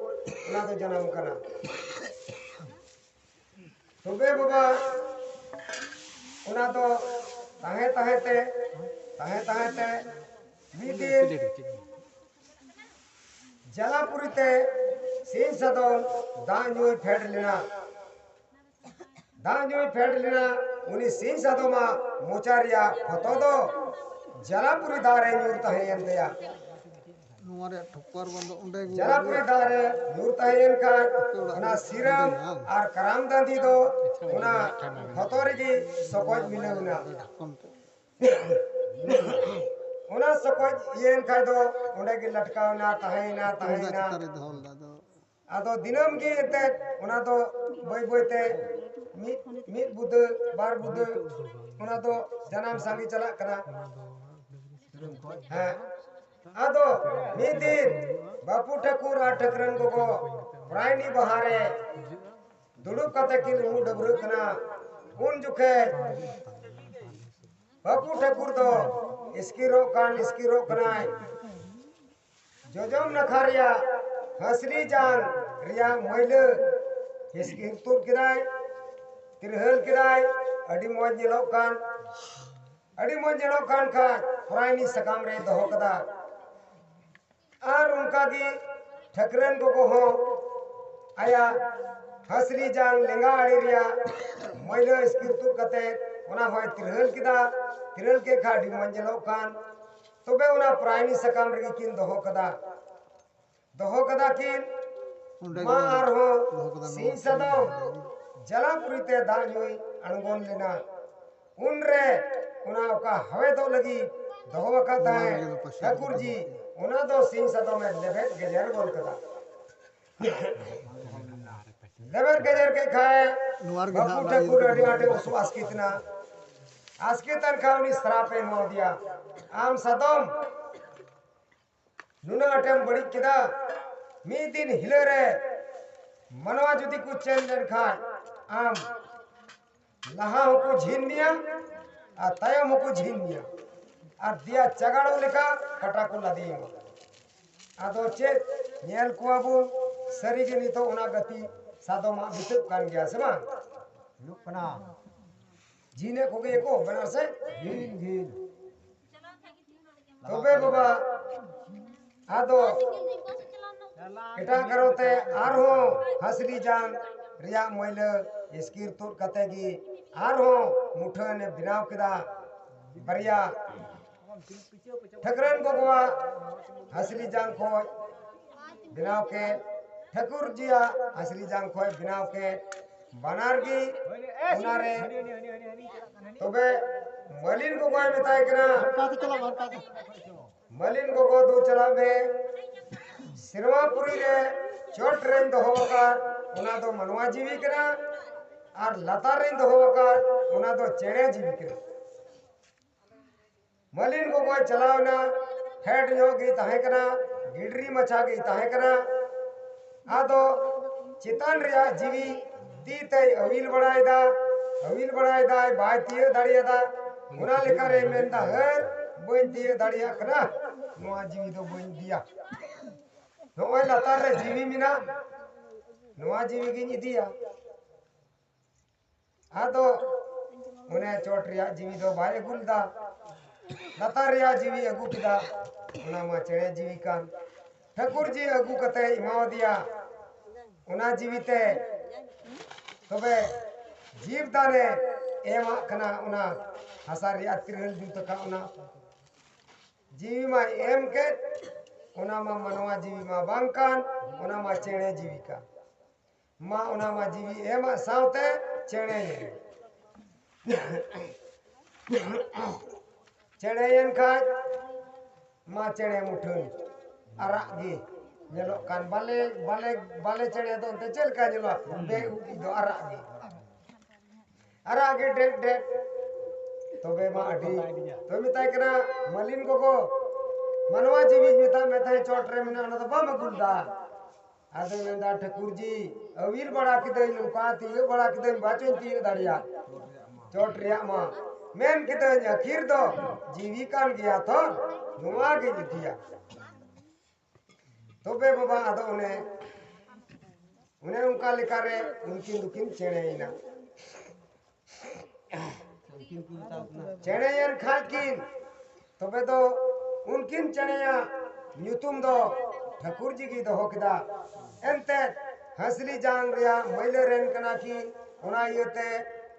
ᱚᱱᱟ ᱫᱚ ᱡᱟᱱᱟᱢ ᱠᱟᱱᱟ᱾ ᱛᱚᱵᱮ ᱵᱟᱵᱟ, ᱚᱱᱟ ᱫᱚ ᱛᱟᱦᱮᱸ ᱛᱟᱦᱮᱸ ᱛᱮ, ᱛᱟᱦᱮᱸ ᱛᱟᱦᱮᱸ ᱛᱮ ᱢᱤᱫ ᱫᱤᱱ ᱡᱟᱞᱟᱯᱩᱨᱤ ᱛᱮ ᱥᱤᱧ ᱥᱟᱫᱚᱢ ᱫᱟᱜ ᱧᱩᱭ ᱯᱷᱮᱰ ᱞᱮᱱᱟ᱾ ᱫᱟᱜ ᱧᱩᱭ ᱯᱷᱮᱰ ᱞᱮᱱᱟ᱾ ᱩᱱᱤ ᱥᱤᱧ ᱥᱟᱫᱚᱢᱟᱜ ᱢᱚᱪᱟ ᱨᱮᱭᱟᱜ ᱯᱷᱚᱛᱚ ᱫᱚ ᱡᱟᱞᱟᱯᱩᱨᱤ ᱫᱟᱜ ᱨᱮ ᱧᱩᱨ ᱛᱟᱦᱮᱸᱭᱮᱱ ᱛᱟᱭᱟ᱾ ᱱᱚᱣᱟ ᱨᱮᱭᱟᱜ ᱴᱷᱚᱠᱚᱨ ᱵᱚᱱᱫᱚ ᱚᱸᱰᱮ ᱜᱮ ᱡᱟᱞᱟᱯᱩᱨᱤ ᱫᱟᱜ ᱨᱮ ᱧᱩᱨ ᱛᱟᱦᱮᱸᱭᱮᱱ ᱠᱷᱟᱱ ᱚᱱᱟ ᱥᱤᱨᱟᱹᱢ ᱟᱨ ᱠᱟᱨᱟᱢ ᱫᱟᱸᱫᱷᱤ ᱫᱚ ᱚᱱᱟ ᱯᱷᱚᱛᱚ ᱨᱮᱜᱮ ᱥᱚᱠᱚᱡ ᱢᱤᱞᱟᱹᱣ ᱮᱱᱟ᱾ ᱰᱷᱟᱠᱚᱱ ᱛᱮ᱾ ᱚᱱᱟ ᱥᱚᱠᱚᱡ ᱤᱭᱟᱹᱭᱮᱱ ᱠᱷᱟᱡ ᱫᱚ ᱚᱸᱰᱮ ᱜᱮ ᱞᱟᱴᱠᱟᱣ ᱮᱱᱟ, ᱛᱟᱦᱮᱸᱭᱮᱱᱟ, ᱛᱩᱢᱫᱟᱜ ᱛᱟᱦᱮᱸᱭᱮᱱᱟ᱾ ᱪᱮᱛᱟᱱ ᱨᱮ ᱫᱚᱦᱚ ᱞᱮᱫᱟ ᱫᱚ᱾ ᱟᱫᱚ ᱫᱤᱱᱟᱹᱢ ᱜᱮ ᱮᱱᱛᱮᱫ ᱚᱱᱟ ᱫᱚ ᱵᱟᱹᱭ ᱵᱟᱹᱭ ᱛᱮ ᱢᱤᱫ ᱢᱤᱫ ᱵᱩᱫᱟᱹ, ᱵᱟᱨ ᱵᱩᱫᱟᱹ, ᱚᱱᱟ ᱫᱚ ᱡᱟᱱᱟᱢ ᱥᱟᱸᱜᱮ ᱪᱟᱞᱟᱜ ᱠᱟᱱᱟ᱾ ᱦᱮᱸ, ᱟᱫᱚ ᱢᱤᱫ ᱫᱤᱱ ᱵᱟᱹᱯᱩ ᱴᱷᱟᱹᱠᱩᱨ ᱟᱨ ᱴᱷᱟᱹᱠᱨᱟᱹᱱ ᱜᱚᱜᱚ ᱯᱨᱟᱭᱱᱤ ᱵᱟᱦᱟ ᱨᱮ ᱫᱩᱲᱩᱵ ᱠᱟᱛᱮ ᱠᱤᱱ ᱩᱢᱩᱜ ᱰᱟᱹᱵᱽᱨᱟᱹᱜ ᱠᱟᱱᱟ᱾ ᱩᱱ ᱡᱚᱠᱷᱮᱡ ᱵᱟᱹᱯᱩ ᱴᱷᱟᱹᱠᱩᱨ ᱫᱚ ᱤᱥᱠᱤᱨᱚᱜ ᱠᱟᱱ ᱤᱥᱠᱤᱨᱚᱜ ᱠᱟᱱᱟᱭ᱾ ᱡᱚᱡᱚᱢ ᱱᱟᱠᱷᱟ ᱨᱮᱭᱟᱜ ᱦᱟᱹᱥᱨᱤ ᱡᱟᱝ ᱨᱮᱭᱟᱜ ᱢᱟᱹᱭᱞᱟᱹ ᱤᱥᱠᱤᱨ ᱛᱩᱫ ᱠᱮᱫᱟᱭ, ᱛᱤᱨᱦᱟᱹᱞ ᱠᱮᱫᱟᱭ᱾ ᱟᱹᱰᱤ ᱢᱚᱡᱽ ᱧᱮᱞᱚᱜ ᱠᱟᱱ, ᱟᱹᱰᱤ ᱢᱚᱡᱽ ᱧᱮᱞᱚᱜ ᱠᱟᱱ ᱠᱷᱟᱡ ᱯᱚᱨᱟᱭᱱᱤ ᱥᱟᱠᱟᱢ ᱨᱮᱭ ᱫᱚᱦᱚ ᱠᱟᱫᱟ᱾ ᱟᱨ ᱚᱱᱠᱟ ᱜᱮ ᱴᱷᱟᱹᱠᱨᱟᱹᱱ ᱜᱚᱜᱚ ᱦᱚᱸ ᱟᱭᱟᱜ ᱦᱟᱹᱥᱨᱤ ᱡᱟᱝ ᱞᱮᱸᱜᱟ ᱟᱲᱮ ᱨᱮᱭᱟᱜ ᱢᱟᱹᱭᱞᱟᱹ ᱤᱥᱠᱤᱨ ᱛᱩᱫ ᱠᱟᱛᱮ ᱚᱱᱟ ᱦᱚᱸᱭ ᱛᱤᱨᱦᱟᱹᱞ ᱠᱮᱫᱟ᱾ ᱛᱤᱨᱦᱟᱹᱞ ᱠᱮᱫ ᱠᱷᱟᱱ ᱟᱹᱰᱤ ᱢᱚᱡᱽ ᱧᱮᱞᱚᱜ ᱠᱟᱱ᱾ ᱛᱚᱵᱮ ᱚᱱᱟ ᱯᱚᱨᱟᱭᱱᱤ ᱥᱟᱠᱟᱢ ᱨᱮᱜᱮ ᱠᱤᱱ ᱫᱚᱦᱚ ᱠᱟᱫᱟ᱾ ᱫᱚᱦᱚ ᱠᱟᱫᱟ ᱠᱤᱱ᱾ ᱚᱸᱰᱮ ᱢᱟ ᱜᱮ ᱫᱚᱦᱚ ᱟᱨᱦᱚᱸ ᱠᱟᱫᱟ ᱱᱚᱣᱟ ᱥᱤᱧ ᱥᱟᱫᱚᱢ ᱡᱟᱞᱟᱯᱩᱨᱤ ᱛᱮ ᱫᱟᱜ ᱧᱩᱭ ᱟᱬᱜᱚᱱ ᱞᱮᱱᱟ᱾ ᱩᱱᱨᱮ ᱚᱱᱟ ᱚᱠᱟ ᱦᱟᱣᱮᱫᱚᱜ ᱞᱟᱹᱜᱤᱫ ᱫᱚᱦᱚ ᱟᱠᱟᱫ ᱱᱚᱣᱟ ᱛᱟᱦᱮᱸ ᱨᱮᱜᱮ ᱫᱚ ᱯᱟᱥᱮ ᱴᱷᱟᱹᱠᱩᱨ ᱡᱤ, ᱚᱱᱟ ᱫᱚ ᱥᱤᱧ ᱥᱟᱫᱚᱢᱮ ᱞᱮᱵᱮᱫ ᱜᱮᱡᱮᱨ ᱜᱚᱫ ᱠᱟᱫᱟ᱾ ᱞᱮᱵᱮᱫ ᱜᱮᱡᱮᱨ ᱠᱮᱫ ᱠᱷᱟᱡ ᱱᱚᱣᱟ ᱨᱮᱜᱮ ᱵᱟᱹᱵᱩ ᱱᱟᱦᱟᱜ ᱴᱷᱟᱹᱠᱩᱨ ᱚᱱᱟ ᱟᱹᱰᱤ ᱟᱸᱴᱮ ᱩᱥᱩ ᱟᱥᱠᱮᱛ ᱮᱱᱟ᱾ ᱟᱥᱠᱮᱛ ᱮᱱ ᱠᱷᱟᱱ ᱩᱱᱤ ᱥᱨᱟᱯ ᱮ ᱮᱢᱟ ᱫᱮᱭᱟ, ᱟᱢ ᱥᱟᱫᱚᱢ, ᱱᱩᱱᱟᱹᱜ ᱟᱸᱴᱮᱢ ᱵᱟᱹᱲᱤᱡ ᱠᱮᱫᱟ᱾ ᱢᱤᱫ ᱫᱤᱱ ᱦᱤᱞᱟᱹ ᱨᱮ ᱢᱟᱱᱣᱟ ᱡᱩᱫᱤ ᱠᱚ ᱪᱮᱱ ᱞᱮᱱᱠᱷᱟᱱ ᱟᱢ ᱞᱟᱦᱟ ᱦᱚᱸᱠᱚ ᱡᱷᱤᱱ ᱢᱮᱭᱟ ᱟᱨ ᱛᱟᱭᱚᱢ ᱦᱚᱸᱠᱚ ᱡᱷᱤᱱ ᱢᱮᱭᱟ ᱟᱨ ᱫᱮᱭᱟ ᱪᱟᱜᱟᱲᱚᱜ ᱞᱮᱠᱟ ᱠᱟᱴᱟ ᱠᱚ ᱞᱟᱫᱮᱭᱟᱢᱟ᱾ ᱟᱫᱚ ᱪᱮᱫ ᱧᱮᱞ ᱠᱚᱣᱟ ᱵᱚᱱ, ᱥᱟᱹᱨᱤᱜᱮ ᱱᱤᱛᱚᱜ ᱚᱱᱟ ᱜᱟᱛᱮ ᱥᱟᱫᱚᱢᱟᱜ ᱵᱤᱛᱟᱹᱜ ᱠᱟᱱ ᱜᱮᱭᱟ ᱥᱮ ᱵᱟᱝ? ᱦᱩᱭᱩᱜ ᱠᱟᱱᱟ᱾ ᱡᱤᱱᱮ ᱠᱚᱜᱮ ᱠᱚ ᱵᱮᱱᱟᱣ ᱥᱮ? ᱡᱤᱱ, ᱡᱤᱱ᱾ ᱛᱚᱵᱮ ᱵᱟᱵᱟ, ᱟᱫᱚ ᱮᱴᱟᱜ ᱠᱟᱨᱚᱱ ᱛᱮ ᱟᱨᱦᱚᱸ ᱦᱟᱸᱥᱞᱤ ᱡᱟᱝ ᱨᱮᱭᱟᱜ ᱢᱟᱹᱭᱞᱟᱹ ᱤᱥᱠᱤᱨ ᱛᱩᱫ ᱠᱟᱛᱮ ᱜᱮ ᱟᱨᱦᱚᱸ ᱢᱩᱴᱷᱟᱹᱱ ᱮ ᱵᱮᱱᱟᱣ ᱠᱮᱫᱟ᱾ ᱵᱟᱨᱭᱟ ᱴᱷᱟᱹᱠᱨᱟᱹᱱ ᱜᱚᱜᱚᱣᱟᱜ ᱦᱟᱸᱥᱞᱤ ᱡᱟᱝ ᱠᱷᱚᱡ ᱵᱮᱱᱟᱣ ᱠᱮᱫ, ᱴᱷᱟᱹᱠᱩᱨ ᱡᱤᱭᱟᱜ ᱦᱟᱸᱥᱞᱤ ᱡᱟᱝ ᱠᱷᱚᱡ ᱵᱮᱱᱟᱣ ᱠᱮᱫ, ᱵᱟᱱᱟᱨ ᱜᱮ ᱚᱱᱟᱨᱮ᱾ ᱛᱚᱵᱮ ᱢᱟᱹᱞᱤᱱ ᱜᱚᱜᱚᱭ ᱢᱮᱛᱟᱭ ᱠᱟᱱᱟ, ᱚᱱᱠᱟ ᱛᱮ ᱪᱟᱞᱟᱜ ᱢᱮ, ᱚᱱᱠᱟ ᱛᱮ᱾ ᱢᱟᱹᱞᱤᱱ ᱜᱚᱜᱚ ᱫᱩ ᱪᱟᱞᱟᱜ ᱢᱮ, ᱥᱮᱨᱢᱟ ᱯᱩᱨᱤ ᱨᱮ ᱪᱚᱴ ᱨᱮᱧ ᱫᱚᱦᱚ ᱟᱠᱟᱫ, ᱚᱱᱟ ᱫᱚ ᱢᱟᱱᱣᱟ ᱡᱤᱣᱤ ᱠᱟᱱᱟ, ᱟᱨ ᱞᱟᱛᱟᱨ ᱨᱮᱧ ᱫᱚᱦᱚ ᱟᱠᱟᱫ, ᱚᱱᱟ ᱫᱚ ᱪᱮᱬᱮ ᱡᱤᱣᱤ ᱠᱟᱱᱟ᱾ ᱢᱟᱹᱞᱤᱱ ᱜᱚᱜᱚᱭ ᱪᱟᱞᱟᱣ ᱮᱱᱟ, ᱯᱷᱮᱰ ᱧᱚᱜ ᱜᱮ ᱛᱟᱦᱮᱸ ᱠᱟᱱᱟ, ᱜᱤᱰᱨᱤ ᱢᱟᱪᱷᱟ ᱜᱮ ᱛᱟᱦᱮᱸ ᱠᱟᱱᱟ᱾ ᱟᱫᱚ ᱪᱮᱛᱟᱱ ᱨᱮᱭᱟᱜ ᱡᱤᱣᱤ ᱛᱤ ᱛᱮᱭ ᱟᱹᱣᱤᱞ ᱵᱟᱲᱟᱭᱮᱫᱟ, ᱟᱹᱣᱤᱞ ᱵᱟᱲᱟᱭᱮᱫᱟᱭ, ᱵᱟᱭ ᱛᱤᱭᱟᱹᱜ ᱫᱟᱲᱮᱭᱟᱫᱟ᱾ ᱚᱱᱟ ᱞᱮᱠᱟᱨᱮ ᱢᱮᱱᱫᱟ, "ᱦᱟᱹᱨ, ᱵᱟᱹᱧ ᱛᱤᱭᱟᱹᱜ ᱫᱟᱲᱮᱭᱟᱜ ᱠᱟᱱᱟ, ᱱᱚᱣᱟ ᱡᱤᱣᱤ ᱫᱚ ᱵᱟᱹᱧ ᱤᱫᱤᱭᱟ᱾ ᱱᱚᱜᱼᱚᱭ ᱞᱟᱛᱟᱨ ᱨᱮ ᱡᱤᱣᱤ ᱢᱮᱱᱟᱜ, ᱱᱚᱣᱟ ᱡᱤᱣᱤ ᱜᱤᱧ ᱤᱫᱤᱭᱟ᱾" ᱟᱫᱚ ᱚᱱᱮ ᱪᱚᱴ ᱨᱮᱭᱟᱜ ᱡᱤᱣᱤ ᱫᱚ ᱵᱟᱭ ᱟᱹᱜᱩ ᱞᱮᱫᱟ, ᱞᱟᱛᱟᱨ ᱨᱮᱭᱟᱜ ᱡᱤᱣᱤ ᱟᱹᱜᱩ ᱠᱮᱫᱟ, ᱚᱱᱟ ᱢᱟ ᱪᱮᱬᱮ ᱡᱤᱣᱤ ᱠᱟᱱ᱾ ᱴᱷᱟᱹᱠᱩᱨ ᱡᱤ ᱟᱹᱜᱩ ᱠᱟᱛᱮ ᱮᱢᱟᱣᱟᱫᱮᱭᱟ, ᱚᱱᱟ ᱡᱤᱣᱤ ᱛᱮ ᱛᱚᱵᱮ ᱡᱤᱵᱽ ᱫᱟᱱᱮ ᱮᱢᱟᱜ ᱠᱟᱱᱟ, ᱚᱱᱟ ᱦᱟᱥᱟ ᱨᱮᱭᱟᱜ ᱛᱤᱨᱤᱞ ᱡᱩᱛ ᱟᱠᱟᱫ ᱚᱱᱟ ᱡᱤᱣᱤ ᱢᱟᱭ ᱮᱢ ᱠᱮᱫ, ᱚᱱᱟ ᱢᱟ ᱢᱟᱱᱣᱟ ᱡᱤᱣᱤ ᱢᱟ ᱵᱟᱝ ᱠᱟᱱ, ᱚᱱᱟ ᱢᱟ ᱪᱮᱬᱮ ᱡᱤᱣᱤ ᱠᱟᱱ᱾ ᱢᱟ ᱚᱱᱟ ᱢᱟ ᱡᱤᱣᱤ ᱮᱢᱟᱜ ᱥᱟᱶᱛᱮ ᱪᱮᱬᱮ ᱪᱮᱬᱮᱭᱮᱱ ᱠᱷᱟᱡ ᱢᱟ ᱪᱮᱬᱮ ᱢᱩᱴᱷᱟᱹᱱ ᱟᱨᱟᱜ ᱜᱮ ᱧᱮᱞᱚᱜ ᱠᱟᱱ᱾ ᱵᱟᱞᱮ, ᱵᱟᱞᱮ, ᱵᱟᱞᱮ ᱪᱮᱬᱮ ᱫᱚ ᱚᱱᱛᱮ ᱪᱮᱫ ᱞᱮᱠᱟ ᱧᱮᱞᱚᱜᱼᱟ? ᱵᱮ ᱩᱵ ᱫᱚ ᱟᱨᱟᱜ ᱜᱮ, ᱟᱨᱟᱜ ᱜᱮ ᱰᱮᱴ ᱰᱮᱴ᱾ ᱛᱚᱵᱮ ᱢᱟ ᱟᱹᱰᱤ, ᱛᱚᱵᱮ ᱢᱮᱛᱟᱭ ᱠᱟᱱᱟ, "ᱢᱟᱹᱞᱤᱱ ᱜᱚᱜᱚ, ᱢᱟᱱᱣᱟ ᱡᱤᱣᱤ ᱢᱮᱛᱟᱜ ᱢᱮ ᱛᱟᱦᱮᱸ ᱪᱚᱴ ᱨᱮ ᱢᱮᱱᱟᱜᱼᱟ, ᱚᱱᱟ ᱫᱚ ᱵᱟᱢ ᱟᱹᱜᱩ ᱞᱮᱫᱟ?" ᱟᱫᱚᱭ ᱢᱮᱱᱫᱟ, "ᱴᱷᱟᱹᱠᱩᱨ ᱡᱤ, ᱟᱹᱣᱤᱞ ᱵᱟᱲᱟ ᱠᱤᱫᱟᱹᱧ, ᱱᱚᱝᱠᱟ ᱛᱤᱭᱟᱹᱜ ᱵᱟᱲᱟ ᱠᱤᱫᱟᱹᱧ, ᱵᱟᱪᱚᱧ ᱛᱤᱭᱟᱹᱜ ᱫᱟᱲᱮᱭᱟᱜ ᱪᱚᱴ ᱨᱮᱭᱟᱜ ᱢᱟ᱾ ᱢᱮᱱ ᱠᱤᱫᱟᱹᱧ, ᱟᱹᱠᱷᱤᱨ ᱫᱚ ᱡᱤᱣᱤ ᱠᱟᱱ ᱜᱮᱭᱟ ᱛᱚ, ᱱᱚᱣᱟ ᱜᱤᱧ ᱤᱫᱤᱭᱟ᱾" ᱛᱚᱵᱮ ᱵᱟᱵᱟ, ᱟᱫᱚ ᱚᱱᱮ ᱚᱱᱮ ᱚᱱᱠᱟ ᱞᱮᱠᱟᱨᱮ ᱩᱱᱠᱤᱱ ᱫᱚᱠᱤᱱ ᱪᱮᱬᱮᱭᱮᱱᱟ᱾ ᱪᱮᱬᱮᱭᱮᱱ ᱠᱷᱟᱡ ᱠᱤᱱ, ᱛᱚᱵᱮ ᱫᱚ ᱩᱱᱠᱤᱱ ᱪᱮᱬᱮᱭᱟᱜ ᱧᱩᱛᱩᱢ ᱫᱚ ᱴᱷᱟᱹᱠᱩᱨ ᱡᱤ ᱜᱮ ᱫᱚᱦᱚ ᱠᱮᱫᱟ᱾ ᱮᱱᱛᱮᱫ ᱦᱟᱸᱥᱞᱤ ᱡᱟᱝ ᱨᱮᱭᱟᱜ ᱢᱟᱹᱭᱞᱟᱹ ᱨᱮᱱ ᱠᱟᱱᱟ ᱠᱤᱱ, ᱚᱱᱟ ᱤᱭᱟᱹᱛᱮ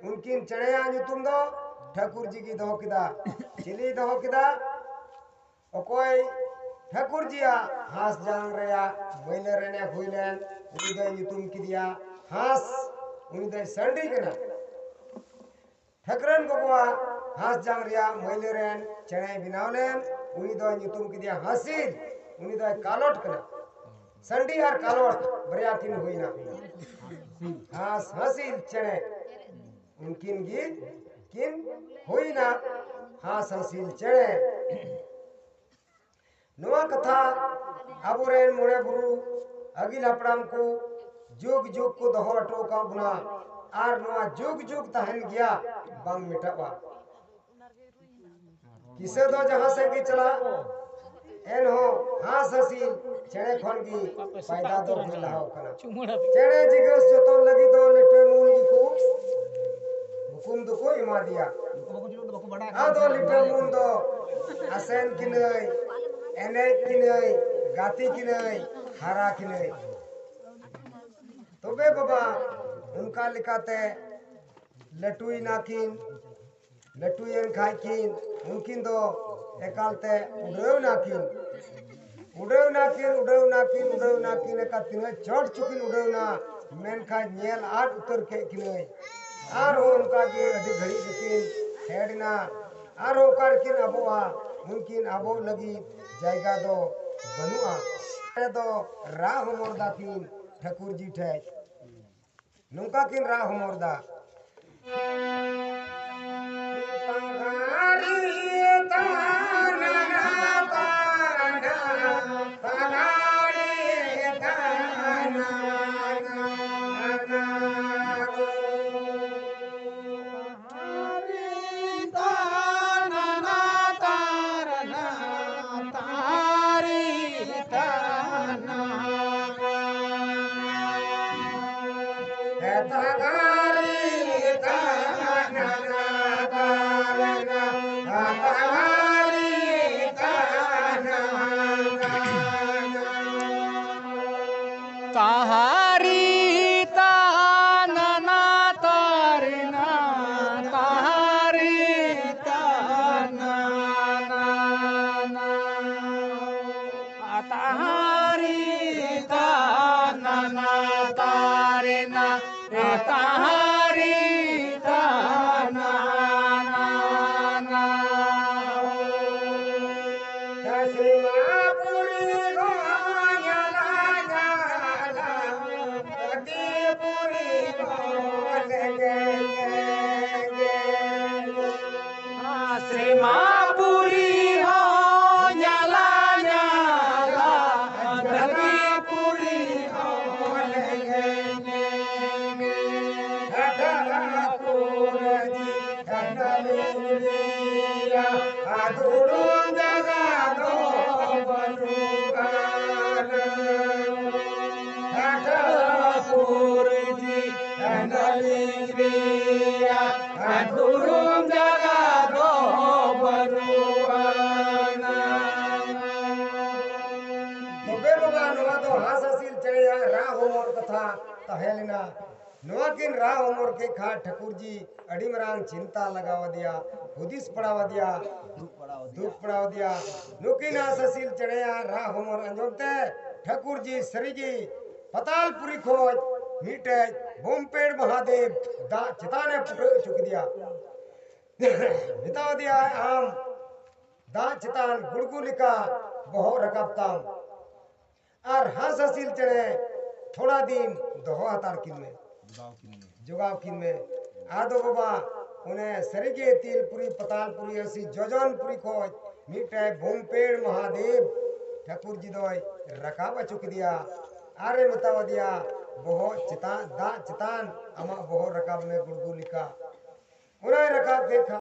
ᱩᱱᱠᱤᱱ ᱪᱮᱬᱮᱭᱟᱜ ᱧᱩᱛᱩᱢ ᱫᱚ ᱴᱷᱟᱹᱠᱩᱨ ᱡᱤ ᱜᱮ ᱫᱚᱦᱚ ᱠᱮᱫᱟ᱾ ᱪᱤᱞᱤᱭ ᱫᱚᱦᱚ ᱠᱮᱫᱟ? ᱚᱠᱚᱭ ᱴᱷᱟᱹᱠᱩᱨ ᱡᱤᱭᱟᱜ ᱦᱟᱸᱥ ᱡᱟᱝ ᱨᱮᱭᱟᱜ ᱢᱟᱹᱭᱞᱟᱹ ᱨᱮᱱᱮ ᱦᱩᱭ ᱞᱮᱱ, ᱩᱱᱤ ᱫᱚᱭ ᱧᱩᱛᱩᱢ ᱠᱮᱫᱮᱭᱟ ᱦᱟᱸᱥ᱾ ᱩᱱᱤ ᱫᱚᱭ ᱥᱟᱺᱰᱤ ᱠᱟᱱᱟ᱾ ᱴᱷᱟᱹᱠᱨᱟᱹᱱ ᱜᱚᱜᱚᱣᱟᱜ ᱦᱟᱸᱥ ᱡᱟᱝ ᱨᱮᱭᱟᱜ ᱢᱟᱹᱭᱞᱟᱹ ᱨᱮᱱ ᱪᱮᱬᱮᱭ ᱵᱮᱱᱟᱣ ᱞᱮᱱ, ᱩᱱᱤ ᱫᱚᱭ ᱧᱩᱛᱩᱢ ᱠᱮᱫᱮᱭᱟ ᱦᱟᱸᱥᱤᱞ᱾ ᱩᱱᱤ ᱫᱚᱭ ᱠᱟᱞᱚᱴ ᱠᱟᱱᱟ᱾ ᱥᱟᱺᱰᱤ ᱟᱨ ᱠᱟᱞᱚᱴ ᱵᱟᱨᱭᱟ ᱠᱤᱱ ᱦᱩᱭᱱᱟ᱾ ᱦᱟᱸᱥ ᱦᱟᱸᱥᱤᱞ ᱪᱮᱬᱮ ᱩᱱᱠᱤᱱ ᱜᱮ ᱠᱤᱱ ᱦᱩᱭᱱᱟ ᱦᱟᱸᱥ ᱦᱟᱸᱥᱤᱞ ᱪᱮᱬᱮ᱾ ᱱᱚᱣᱟ ᱠᱟᱛᱷᱟ ᱟᱵᱚᱨᱮᱱ ᱢᱚᱬᱮ ᱵᱩᱨᱩ ᱟᱹᱜᱤᱞ ᱦᱟᱯᱲᱟᱢ ᱠᱚ ᱡᱩᱜᱽ ᱡᱩᱜᱽ ᱠᱚ ᱫᱚᱦᱚ ᱦᱚᱴᱚ ᱟᱠᱟᱫ ᱵᱚᱱᱟ, ᱟᱨ ᱱᱚᱣᱟ ᱡᱩᱜᱽ ᱡᱩᱜᱽ ᱛᱟᱦᱮᱱ ᱜᱮᱭᱟ, ᱵᱟᱝ ᱢᱮᱴᱟᱜᱼᱟ᱾ ᱠᱤᱥᱟᱹ ᱫᱚ ᱡᱟᱦᱟᱸ ᱥᱮᱫ ᱜᱮ ᱪᱟᱞᱟᱜ, ᱮᱱᱦᱚᱸ ᱦᱟᱸᱥ ᱦᱟᱸᱥᱤᱞ ᱪᱮᱬᱮ ᱠᱷᱚᱱ ᱜᱮ ᱯᱟᱭᱫᱟ ᱫᱚ ᱦᱩᱭ ᱞᱟᱦᱟᱣ ᱠᱟᱱᱟ᱾ ᱪᱮᱬᱮ ᱡᱤᱜᱟᱹᱥ ᱡᱚᱛᱚᱱ ᱞᱟᱹᱜᱤᱫ ᱫᱚ ᱞᱤᱴᱟᱹ ᱢᱩᱱ ᱜᱮᱠᱚ ᱦᱩᱠᱩᱢ ᱫᱚᱠᱚ ᱮᱢᱟ ᱫᱮᱭᱟ᱾ ᱟᱫᱚ ᱞᱤᱴᱟᱹ ᱢᱩᱱ ᱫᱚ ᱟᱥᱮᱱ ᱠᱤᱱᱟᱹᱭ, ᱮᱱᱮᱡ ᱠᱤᱱᱟᱹᱭ, ᱜᱟᱛᱮ ᱠᱤᱱᱟᱹᱭ, ᱦᱟᱨᱟ ᱠᱤᱱᱟᱹᱭ᱾ ᱛᱚᱵᱮ ᱵᱟᱵᱟ, ᱚᱱᱠᱟ ᱞᱮᱠᱟᱛᱮ ᱞᱟᱹᱴᱩᱭᱮᱱᱟ ᱠᱤᱱ᱾ ᱞᱟᱹᱴᱩᱭᱮᱱ ᱠᱷᱟᱡ ᱠᱤᱱ, ᱩᱱᱠᱤᱱ ᱫᱚ ᱮᱠᱟᱞᱛᱮ ᱩᱰᱟᱹᱣ ᱱᱟᱠᱤᱱ᱾ ᱩᱰᱟᱹᱣ ᱱᱟᱠᱤᱱ, ᱩᱰᱟᱹᱣ ᱱᱟᱠᱤᱱ, ᱩᱰᱟᱹᱣ ᱱᱟᱠᱤᱱ, ᱮᱠᱟ ᱛᱤᱱᱟᱹᱜ ᱪᱚᱴ ᱪᱚᱠᱤᱱ ᱩᱰᱟᱹᱣ ᱱᱟ, ᱢᱮᱱᱠᱷᱟᱱ ᱧᱮᱞ ᱟᱫ ᱩᱛᱟᱹᱨ ᱠᱮᱫ ᱠᱤᱱᱟᱹᱭ᱾ ᱟᱨᱦᱚᱸ ᱚᱱᱠᱟ ᱜᱮ ᱟᱹᱰᱤ ᱜᱷᱟᱹᱲᱤᱡ ᱜᱮᱠᱤᱱ ᱯᱷᱮᱰ ᱮᱱᱟ᱾ ᱟᱨᱦᱚᱸ ᱚᱠᱟ ᱨᱮᱠᱤᱱ ᱟᱵᱚᱜᱼᱟ? ᱩᱱᱠᱤᱱ ᱟᱵᱚᱜ ᱞᱟᱹᱜᱤᱫ ᱡᱟᱭᱜᱟ ᱫᱚ ᱵᱟᱹᱱᱩᱜᱼᱟ᱾ ᱚᱸᱰᱮ ᱫᱚ ᱨᱟᱜ ᱦᱚᱢᱚᱨ ᱫᱟᱠᱤᱱ ᱴᱷᱟᱹᱠᱩᱨ ᱡᱤ ᱴᱷᱮᱡ᱾ ᱱᱚᱝᱠᱟ ᱠᱤᱱ ᱨᱟᱜ ᱦᱚᱢᱚᱨ ᱫᱟ᱾ ᱫᱩᱲᱩᱵ ᱡᱟᱭᱜᱟ ᱫᱚ ᱵᱟᱹᱱᱩᱜ ᱟᱱᱟ᱾ ᱴᱷᱟᱹᱠᱩᱨ ᱡᱤ ᱟᱹᱰᱤ ᱨᱮᱭᱟᱜ ᱫᱩᱲᱩᱵ ᱡᱟᱭᱜᱟ ᱫᱚ ᱵᱟᱹᱱᱩᱜ ᱟᱱᱟ᱾ ᱛᱚᱵᱮ ᱵᱟᱵᱟ, ᱱᱚᱣᱟ ᱫᱚ ᱦᱟᱸᱥ ᱦᱟᱹᱥᱤᱞ ᱪᱮᱬᱮᱭᱟᱜ ᱨᱟᱜ ᱦᱚᱢᱚᱨ ᱠᱟᱛᱷᱟ ᱛᱟᱦᱮᱸ ᱞᱮᱱᱟ᱾ ᱱᱚᱣᱟ ᱠᱤᱱ ᱨᱟᱜ ᱦᱚᱢᱚᱨ ᱠᱮᱫ ᱠᱷᱟᱱ ᱴᱷᱟᱹᱠᱩᱨ ᱡᱤ ᱟᱹᱰᱤ ᱢᱟᱨᱟᱝ ᱪᱤᱱᱛᱟ ᱞᱟᱜᱟᱣ ᱟᱫᱮᱭᱟ, ᱦᱩᱫᱤᱥ ᱯᱟᱲᱟᱣ ᱟᱫᱮᱭᱟ, ᱫᱩᱠ ᱯᱟᱲᱟᱣ ᱟᱫᱮᱭᱟ᱾ ᱱᱩᱠᱤᱱ ᱦᱟᱸᱥ ᱦᱟᱹᱥᱤᱞ ᱪᱮᱬᱮᱭᱟᱜ ᱨᱟᱜ ᱦᱚᱢᱚᱨ ᱟᱸᱡᱚᱢ ᱛᱮ ᱴᱷᱟᱹᱠᱩᱨ ᱡᱤ ᱥᱟᱹᱨᱤᱜᱮ ᱯᱟᱛᱟᱞᱯᱩᱨᱤ ᱠᱷᱚᱡ ᱢᱤᱫᱴᱮᱡ ᱵᱳᱢᱯᱮᱲ ᱢᱟᱦᱟᱫᱮᱵ ᱫᱟᱜ ᱪᱮᱛᱟᱱᱮ ᱯᱩᱴᱟᱹ ᱦᱚᱪᱚ ᱠᱮᱫᱮᱭᱟ᱾ ᱢᱮᱛᱟᱣ ᱟᱫᱮᱭᱟᱭ, ᱟᱢ ᱫᱟᱜ ᱪᱮᱛᱟᱱ ᱜᱩᱲᱜᱩ ᱞᱮᱠᱟ ᱵᱚᱦᱚᱜ ᱨᱟᱠᱟᱵ ᱛᱟᱢ᱾ ᱟᱨ ᱦᱟᱸᱥ ᱦᱟᱹᱥᱤᱞ ᱪᱮᱬᱮ ᱛᱷᱚᱲᱟ ᱫᱤᱱ ᱫᱚᱦᱚ ᱦᱟᱛᱟᱲ ᱠᱤᱱ ᱢᱮ, ᱡᱚᱜᱟᱣ ᱠᱤᱱ ᱢᱮ᱾ ᱟᱫᱚ ᱵᱟᱵᱟ, ᱚᱱᱮ ᱥᱟᱹᱨᱤᱜᱮ ᱛᱤᱞᱯᱩᱨᱤ, ᱯᱟᱛᱟᱞᱯᱩᱨᱤ, ᱟᱹᱥᱤ ᱡᱚᱡᱚᱱᱯᱩᱨᱤ ᱠᱷᱚᱡ ᱢᱤᱫᱴᱮᱡ ᱵᱳᱢᱯᱮᱲ ᱢᱟᱦᱟᱫᱮᱵ ᱴᱷᱟᱹᱠᱩᱨ ᱡᱤ ᱫᱚᱭ ᱨᱟᱠᱟᱵ ᱦᱚᱪᱚ ᱠᱮᱫᱮᱭᱟ᱾ ᱟᱨᱮ ᱢᱮᱛᱟᱣ ᱟᱫᱮᱭᱟ, ᱵᱚᱦᱚᱜ ᱪᱮᱛᱟᱱ, ᱫᱟᱜ ᱪᱮᱛᱟᱱ ᱟᱢᱟᱜ ᱵᱚᱦᱚᱜ ᱨᱟᱠᱟᱵ ᱢᱮ ᱜᱩᱲᱜᱩ ᱞᱮᱠᱟ᱾ ᱚᱱᱟᱭ ᱨᱟᱠᱟᱵ ᱠᱮᱫ ᱠᱷᱟᱱ